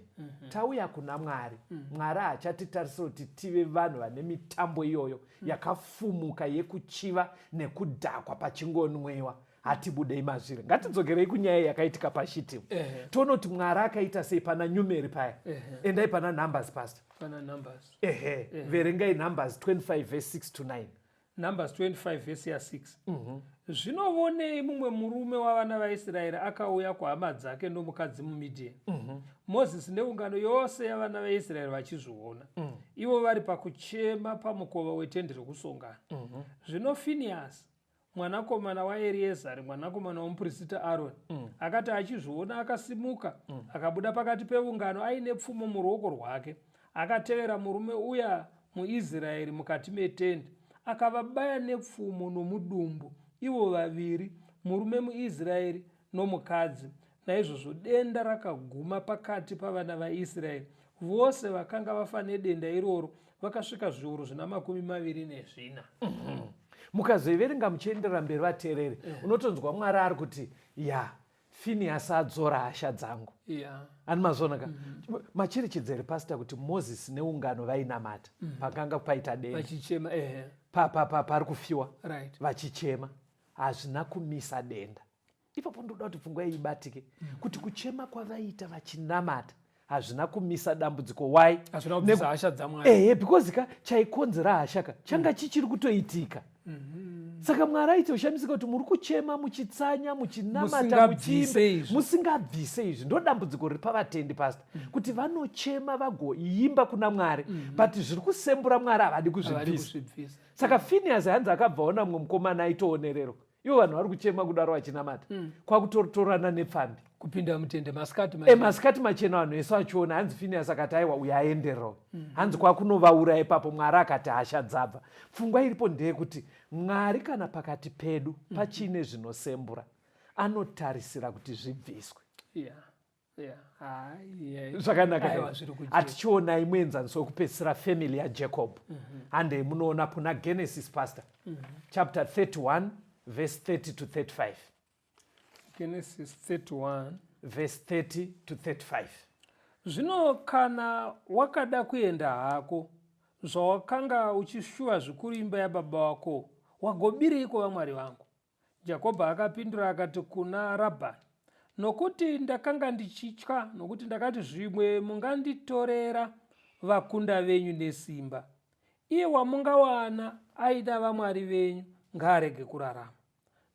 Tauya kuna Mwari, Mwari haachatitarisira kuti tive vanhu vane mitambo iyoyo yakafumuka yekuchiva nekudhakwa pachingonwewa. Hatibudei mazviri, ngatidzokerei kunyaya yakaitika paShitimu. Toona kuti Mwari akaita sei pana Numeri paya. Endai pana Numbers, pastor. Pana Numbers. Ehe, verengai Numbers 25 verse 6 to 9. Numbers 25 vhesi ya6. Zvino vonei, mumwe murume wavana vaIsraeri akauya kuhama dzake nomukadzi muMidhiani, Mozisi neungano yose yavana vaIsraeri vachizviona, ivo vari pakuchema pamukova wetende rokusongana. Zvino Finiyasi mwanakomana waEriezari, mwanakomana womuprista Aroni, akati achizviona, akasimuka, akabuda pakati peungano aine pfumo muruoko rwake, akatevera murume uya muIsraeri mukati metende, akavabaya nepfumo nomudumbu ivo vaviri, murume muIsraeri nomukadzi. Naizvozvo denda rakaguma pakati pavana vaIsraeri. Vose vakanga vafa nedenda iroro vakasvika zviuru zvina 24. Mukazoiverenga muchienderera mberi, vateereri, unotonzwa Mwari ari kuti, ya, Finiyasi adzora hasha dzangu. Ani mazona ka? Macherechedzere, pastor, kuti Mozisi neungano vainamata pakanga paita denda? Vachichema, ehe. Pari kufiwa. Vachichema, hazvina kumisa denda. Ipapo ndoda kuti pfungwa iyi ibatike, kuti kuchema kwavaita vachinamata hazvina kumisa dambudziko. Why? Hazvina kubvisa hasha dzaMwari. Ehe, because ka chaikonzera hasha ka changa chichiri kutoitika. Saka Mwari aitoshamisika kuti muri kuchema, muchitsanya, muchinamata, Musingabvise muchiimba, izvi. Musingabvise izvi. Ndo dambudziko riri pavatendi, pastor, kuti vanochema vagoimba kuna Mwari, but zviri kusembura Mwari havadi Havadi kuzvibvisa. Kuzvibvisa. Saka Finias hanzi akabva ona mumwe mukomana aitoonererwa, ivo vanhu vari kuchema kudaro vachinamata, kwakutotorana nepfambi. Kupinda mutende masikati. Masikati machena, vanhu vese vachiona. Hanzi Finias akati, "Aiwa, uyo aendererawo." Hanzi kwakunovauraya ipapo, Mwari akati hasha dzabva. Pfungwa iripo ndeyekuti Mwari kana pakati pedu pachine zvinosembura, anotarisira kuti zvibviswe. Yeah. Hai, yeah. Zvakanaka. Aiwa, Here? Zviri kujeka. Hatichionai muenzaniso wekupedzisira, family yaJacob. Handei munoona kuna Genesis, pastor, chapter 31 verse 30 to 35. Genesis 31. Verse 30 to 35. Zvino kana wakada kuenda hako, zvawakanga uchishuva zvikuru imba yababa wako, wagobireiko vamwari vangu? Jakobho akapindura akati kuna Rabhani, "Nokuti ndakanga ndichitya, nokuti ndakati, zvimwe munganditorera vakunda venyu nesimba. Iye wamungawana aida vamwari venyu ngaarege kurarama.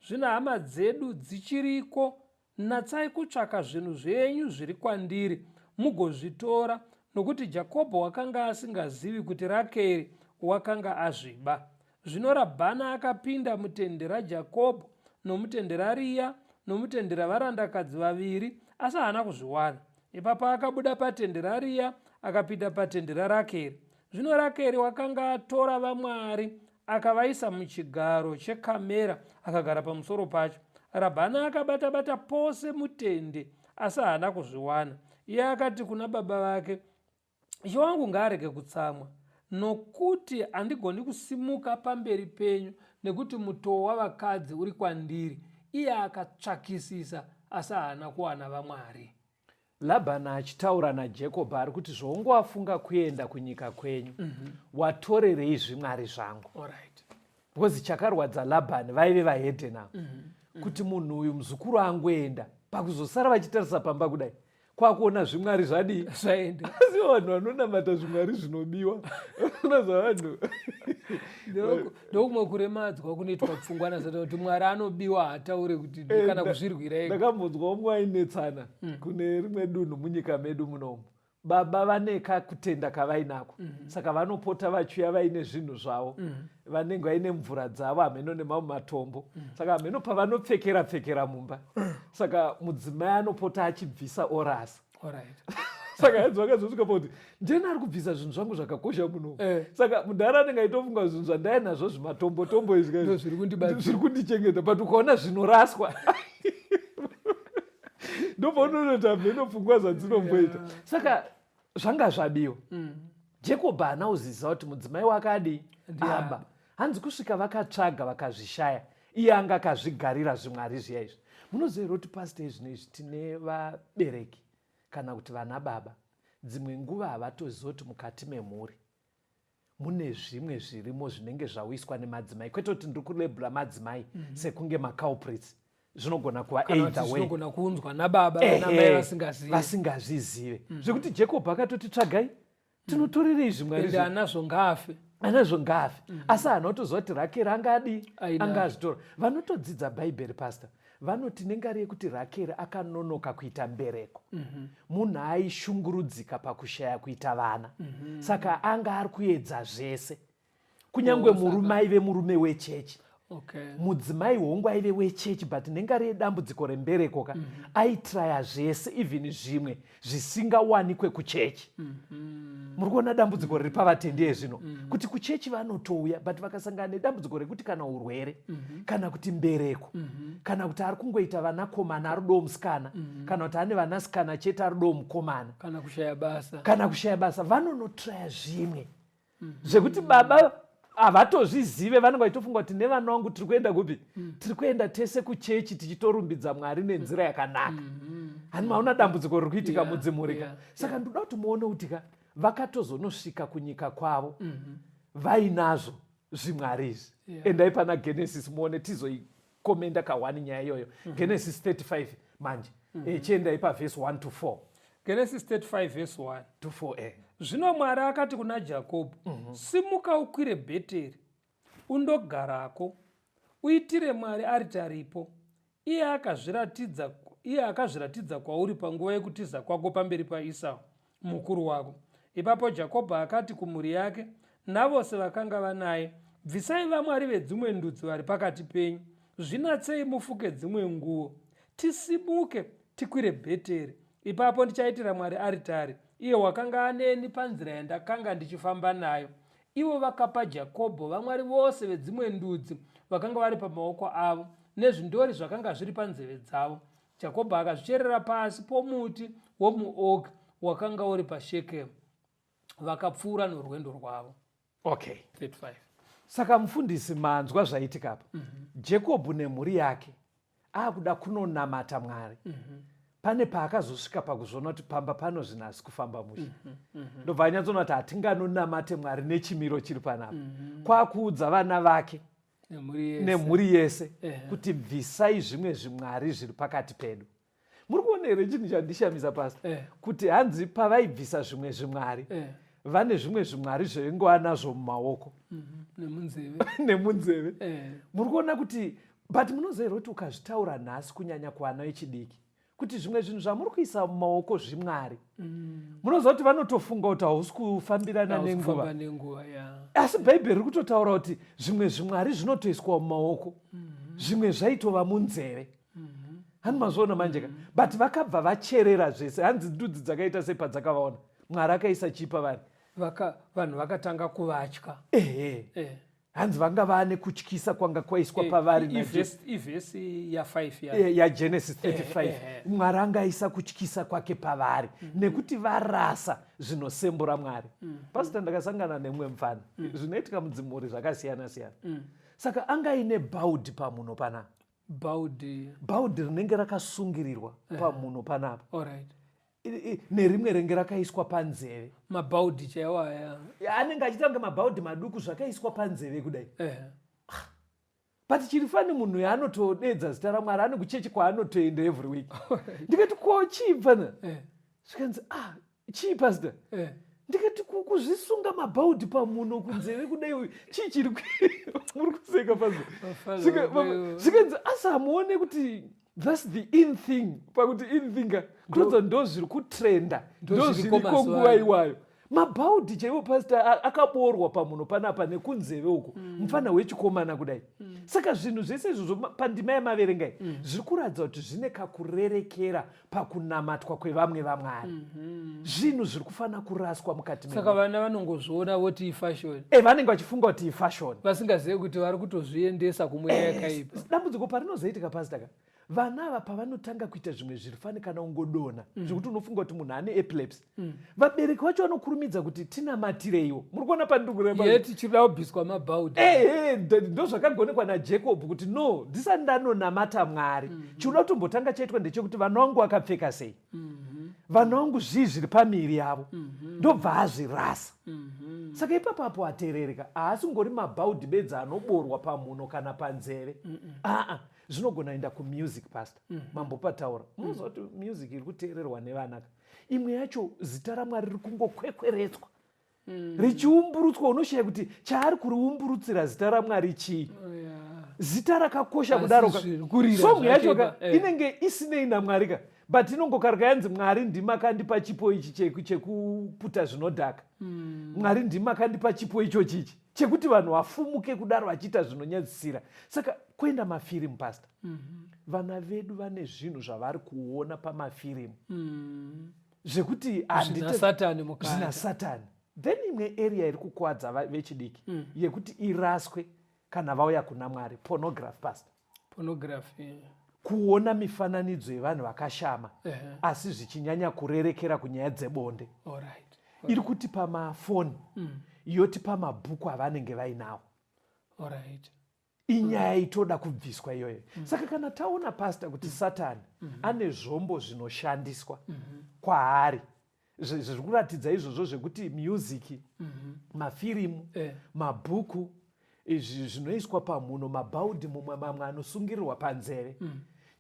Zvino hama dzedu dzichiriko. Natsai kutsvaka zvinhu zvenyu zviri kwandiri mugozvitora." Nokuti Jakobho wakanga asingazivi kuti Rakeri wakanga azviba. Zvino Rabhani akapinda mutende raJakobho nomutende raRiya nomutende ravarandakadzi vaviri, asi haana kuzviwana. Ipapo akabuda patende raRiya akapinda patende raRakeri. Zvino Rakeri wakanga atora vamwari, akavaisa muchigaro chekamera, akagara pamusoro pacho. Rabhani akabata-bata pose mutende, asi haana kuzviwana. Iye akati kuna baba vake, "Ishe wangu ngaarege kutsamwa, nokuti handigoni kusimuka pamberi penyu, nekuti mutoo wavakadzi uri kwandiri." Iye akatsvakisisa, asi haana kuwana vamwari. Labhani achitaura naJakobho ari kuti, "Zvaungowafunga kuenda kunyika kwenyu, watorerei zvimwari zvangu?" Because chakarwadza Labhani vaive vahedhen ava, kuti munhu uyu muzukuru angoenda, pakuzosara vachitarisa pamba kudai, kwakuona zvimwari zvadii? Zvaenda. Asi vanhu vanonamata zvimwari zvinobiwa zvavanhu. Ndokumwe kuremadzwa kunoitwa pfungwa nasata kuti Mwari anobiwa, haataure kuti kana kuzvirwira ega. Ndakambonzwa umwe ainetsana kune rimwe dunhu munyika medu munomu. Baba vane kakutenda kavainako, saka vanopota vachiuya vaine zvinhu zvavo, vanenge vaine mvura dzavo, hameno nemamwe matombo, saka hameno pavanopfekera pfekera mumba. Saka mudzimai anopota achibvisa orasa. Saka hanzi vakazosvika pakuti, "Ndiani ari kubvisa zvinhu zvangu zvakakosha munomu?" Saka mudhara anenge aitofunga, "Zvinhu zvandai nazvo zvimatombo tombo izvi Ndo zviri kundibatsira. zviri kundichengeta." But ukaona zvinoraswa, ndopaunoona hameno pfungwa zvadzinomboita. Saka zvanga zvabiwa. Jacob haana kuziva kuti mudzimai wake adii. Ndiye aba. Hanzi kusvika vakatsvaga vakazvishaya, iye anga akazvigarira zvimwari zviya izvi. Munoziva here kuti, pastor, izvino izvi tine vabereki kana kuti vana baba, dzimwe nguva havatoziva kuti mukati memhuri mune zvimwe zvirimo zvinenge zvauyiswa nemadzimai? Kwete kuti ndiri kulabela madzimai sekunge maculprits, zvinogona kuva Kana kuti either way. Zvinogona kuunzwa nababa, vanamai vasingazivi. Vasingazvizive, zvekuti Jacob akatoti, "Tsvagai, tinotorerei zvimwari?" Ende anazvo ngaafe. Anazvo ngaafe, asi haana kutoziva kuti Rakeri angadi Ainazvo. anga azvitora. Vanotodzidza Bhaibheri, pastor, vanoti nengari yekuti Rakeri akanonoka kuita mbereko, munhu aishungurudzika pakushaya kuita vana, saka anga ari kuedza zvese, kunyange Oh, murume aive murume wechechi. Mudzimai hongu aive wechechi, but nengari yedambudziko rembereko ka, aitraya zvese, even zvimwe zvisingawanikwe kuchechi. Muri kuona dambudziko riri pavatendi ezvino, kuti kuchechi vanotouya, but vakasangana nedambudziko rekuti kana urwere, kana kuti mbereko, kana kuti ari kungoita vanakomana, ari kudawo musikana, kana kuti ane vanasikana chete, ari kudawo mukomana, kana kushaya basa, kana kushaya basa, vanonotraya zvimwe zvekuti baba havatozvizive. Vanenge vachitofunga kuti, "Nevana vangu tiri kuenda kupi? Tiri kuenda tese kuchechi tichitorumbidza Mwari nenzira yakanaka." Hani maona dambudziko riri kuitika mudzimhuri ka? Saka ndoda kuti muone kuti ka, vakatozonosvika kunyika kwavo vainazvo zvimwari izvi. Endai pana Genesis muone, tizoikomenda kahwani nyaya iyoyo. Genesis 35 manje. Chiendai pavhesi 1 to 4. Genesis 35 verse 1 to 4. Zvino Mwari akati kuna Jakobho, "Simuka ukwire Bheteri, undogarako, uitire Mwari aritaripo, iye akazviratidza kwauri panguva yekutiza kwako pamberi paEsau mukuru wako." Ipapo Jakobho akati kumhuri yake navose vakanga vanaye, "Bvisai vamwari vedzimwe ndudzi vari pakati penyu, zvinatsei, mufuke dzimwe nguo, tisimuke tikwire Bheteri. Ipapo ndichaitira Mwari aritari, iye wakanga aneni panzira yandakanga ndichifamba nayo." Ivo vakapa Jakobho vamwari vose vedzimwe ndudzi vakanga vari pamaoko avo nezvindori zvakanga zviri panzeve dzavo. Jakobho akazvicherera pasi pomuti womuoki wakanga uri paShekemu. Vakapfuura norwendo rwavo. Okay. 35. Saka mufundisi, manzwa zvaitika apa. Jakobho nemhuri yake akuda kunonamata Mwari. Pane paakazosvika pakuzviona kuti pamba pano zvinhu hasi kufamba mushe. Ndobva anyatsoona kuti hatinganonamate Mwari nechimiro chiri panapa. Kwakuudza vana vake nemhuri yese, nemhuri yese kuti, "Bvisai zvimwe zvimwari zviri pakati pedu." Muri kuona here chinhu chandishamisa, pastor? Kuti hanzi pavaibvisa zvimwe zvimwari, vane zvimwe zvimwari zvaingova nazvo mumaoko nemunzeve. Nemunzeve. Muri kuona kuti, but munoziva here kuti ukazvitaura nhasi, kunyanya kuvana vechidiki, kuti zvimwe zvinhu zvamuri kuisa mumaoko zvimwari, munoziva kuti vanotofunga kuti hausi kufambirana Hausi nenguva? Kufamba nenguva, ya. Asi Bhaibheri riri kutotaura kuti zvimwe zvimwari zvinotoiswa mumaoko, zvimwe zvaitova munzeve. Hani mazviona manje ka? But vakabva vacherera zvese. Hanzi ndudzi dzakaita sei padzakavaona? Mwari akaisa chii pavari? Vanhu vakatanga kuvatya. Ehe. Hanzi vanga vaane kutyisa kwanga kwaiswa pavari Ivhesi ya5 ya. YaGenesis 35. Mwari angaisa kutyisa kwake pavari nekuti varasa zvinosembura Mwari. Pastor, ndakasangana nemumwe mufana. Zvinoitika mudzimhuri zvakasiyana siyana. Saka anga aine bhaudhi pamuno panapa. Bhaudhi? Bhaudhi rinenge rakasungirirwa pamuno panapa, Alright. Nerimwe ringe rakaiswa panzeve. Mabhaudhi chaiwo aya? Anenge achiita kunge mabhaudhi maduku, zvakaiswa panzeve kudai. But chiri funny, munhu yaanotodedza zita raMwari, ane kuchechi kwaanotoenda every week. Ndikati, "Ko chii, mfana?" Zvikanzi, "Ah, chii, pastor?" Ndikati, "Kuzvisunga mabhaudhi pamuno, kunzeve kudai uyu, chii chiri muri kuseka, pastor?" Vafana Zvikanzi, "Asi hamuone kuti that's the in thing?" Pakuti in thing ka, kuratidza ndo zviri kutrenda, Ndo ndo zviriko zviriko mazuva nguva ano. iwayo. Mabhaudhi chaivo, pastor, akaborwa pamuno panapa nekunzeve uku, mufana wechikomana kudai. Saka zvinhu zvese izvozvo pandima yamaverengai zviri kuratidza kuti zvine kakurerekera pakunamatwa kwevamwe vamwari, zvinhu zviri kufanira kuraswa mukati Saka vana vanongozviona voti ifashion. E, vanenge vachifunga kuti ifashion. Vasingazivi kuti vari kutozviendesa kumweya yakaipa. Dambudziko parinozoitika, pastor ka, vana ava pavanotanga kuita zvimwe zviri funny, kana ungodonha zvekuti unofunga kuti munhu ane epilepsy, vabereki vacho vanokurumidza kuti tinamatireiwo. Muri kuona pandiri kureva? Yeti chirida kubviswa mabhaudhi. Ehe, ndo zvakagonekwa naJacob kuti no, ndisati ndanonamata Mwari, chinoda kutombotanga chaitwa ndechekuti vana vangu vakapfeka sei, vana vangu zvii zviri pamiri yavo, ndobva azvirasa. Saka ipapo ateerereka, haasi ngori mabhaudhi bedzi anoborwa pamuno kana panzeve, aa, zvinogona enda kumusic. Pastor, mambopataura, munoziva kuti music iri kuteererwa nevanaka, imwe yacho zita raMwari riri kungokwekweretswa richiumburutswa. Unoshaya kuti chaari kuriumburutsira zita raMwari chii, zita rakakosha Asi kudaro ka. zviri kurira Song yacho ka zvakepa, eh. inenge isinei naMwari ka, but inongokarika yanzi, "Mwari ndimakandipa chipo ichi chekuputa zvinodhaka. Mwari ndimakandipa chipo ichochi ichi chekuti vanhu vafumuke kudaro vachiita zvinonyadzisira." Saka kuenda mafirimu, pastor, vana vedu vane zvinhu zvavari kuona pamafirimu zvekuti Zvina Satani mukati. Zvina Satani. Then imwe area iri kukwadza vechidiki yekuti iraswe kana vauya kuna Mwari, pornography, pastor. Pornography. Kuona mifananidzo yevanhu vakashama, asi zvichinyanya kurerekera kunyaya dzebonde, iri kuti pamafoni, yoti pamabhuku avanenge vainawo. Inyaya itoda kubviswa iyoyo. Saka kana taona, pastor, kuti Satani ane zvombo zvinoshandiswa kwaari zviri kuratidza izvozvo zvekuti music, mafirimu, mabhuku, izvi zvinoiswa pamhuno, mabhaudhi, mumwe mamwe anosungirirwa panzeve,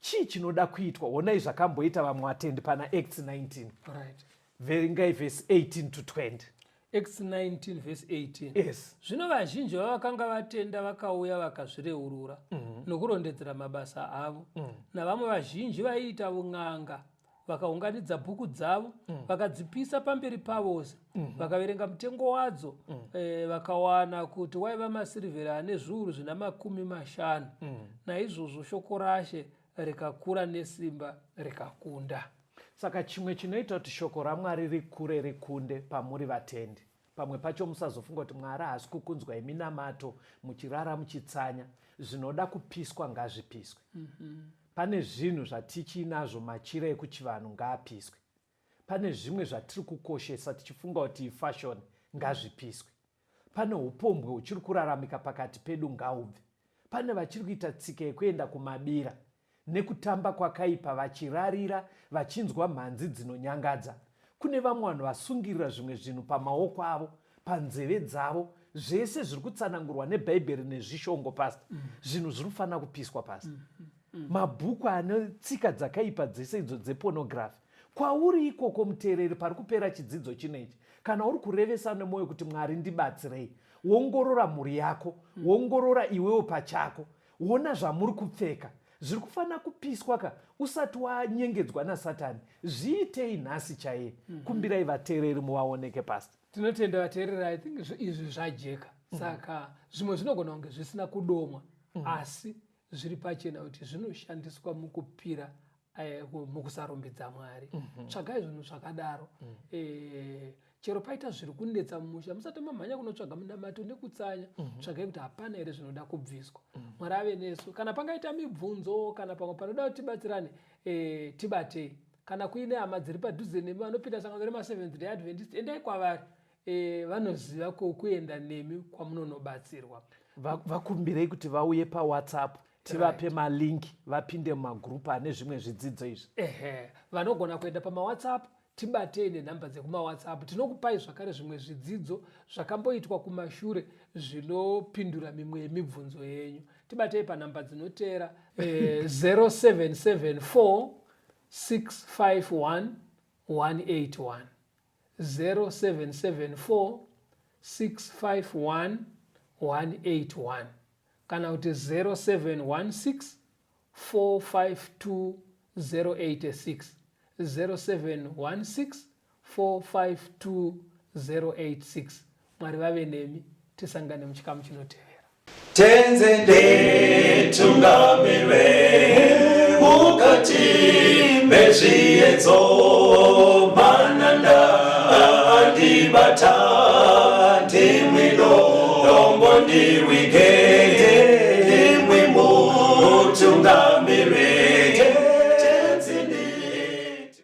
chii chinoda kuitwa? Honai zvakamboita vamwe vatendi pana Acts 19. Verengai vhesi 18 to 20. Acts 19 verse 18. Yes. Zvino vazhinji vavakanga vatenda vakauya vakazvireurura nokurondedzera mabasa avo. Navamwe vazhinji vaiita un'anga vakaunganidza bhuku dzavo, vakadzipisa pamberi pavose. Vakaverenga mutengo wadzo, vakawana kuti waiva masirivheri ane zviuru zvina 50. Naizvozvo shoko raShe rikakura nesimba, rikakunda. Saka chimwe chinoita kuti shoko raMwari rikure rikunde pamuri vatendi, pamwe pacho musazofunga kuti Mwari haasi kukunzwai minamato muchirara muchitsanya. Zvinoda kupiswa ngazvipiswe. Pane zvinhu zvatichinazvo, machira ekuchivanhu ngaapiswe. Pane zvimwe zvatiri kukoshesa tichifunga kuti ifashion, ngazvipiswe. Pane upombwe huchiri kuraramika pakati pedu, ngaubve. Pane vachiri kuita tsika yekuenda kumabira nekutamba kwakaipa, vachirarira vachinzwa mhanzi dzinonyangadza. Kune vamwe vanhu vasungirira zvimwe zvinhu pamaoko avo, panzeve dzavo, zvese zviri kutsanangurwa neBhaibheri nezvishongo, pastor. Zvinhu zviri kufanira kupiswa, pastor. Mabhuku ane tsika dzakaipa dzese idzo dzepornography. Kwauri ikoko, muteereri, pari kupera chidzidzo chino ichi, kana uri kurevesa nemwoyo kuti, "Mwari, ndibatsirei," wongorora mhuri yako, wongorora iwewo pachako, wona zvamuri kupfeka zviri kufanira kupiswa ka. Usati wanyengedzwa naSatani, zviitei nhasi chaiye. Kumbirai vateereri muvaoneke, pastor. Tinotenda vateereri. I think izvi zvajeka. Saka zvimwe zvinogona kunge zvisina kudomwa, asi zviri pachena kuti zvinoshandiswa mukupira mukusarumbidza Mwari. Tsvagai zvinhu zvakadaro. Chero paita zviri kunetsa mumusha, musati mamhanya kunotsvaga munamato nekutsanya, tsvagai kuti hapana here zvinoda kubviswa. Mwari ave nesu. Kana pangaita mibvunzo kana pamwe panoda kuti tibatsirane, tibatei. Kana kuine hama dziri padhuze nemi vanopinda sangano remaSeventh Day Adventist, endai kwavari. Vanoziva kwokuenda nemi kwamunonobatsirwa. Vakumbirei kuti vauye paWhatsApp, tivape malink vapinde mumagurupu ane zvimwe zvidzidzo izvi. Ehe, vanogona kuenda pamaWhatsApp. Tibatei nenhamba dzekumaWhatsApp. Tinokupai zvakare zvimwe zvidzidzo zvakamboitwa kumashure zvinopindura mimwe yemibvunzo yenyu. Tibatei panhamba dzinoteera 0774 651 181, 0774 651 181, kana kuti 0716 452 086, 0716 452 086. Mwari vave nemi, tisangane muchikamu chinotevera. Tenzi nditungamire mukati mezviedzo, mananda andibata, ndimwi dombo ndiwige, ndimwi mutungamire.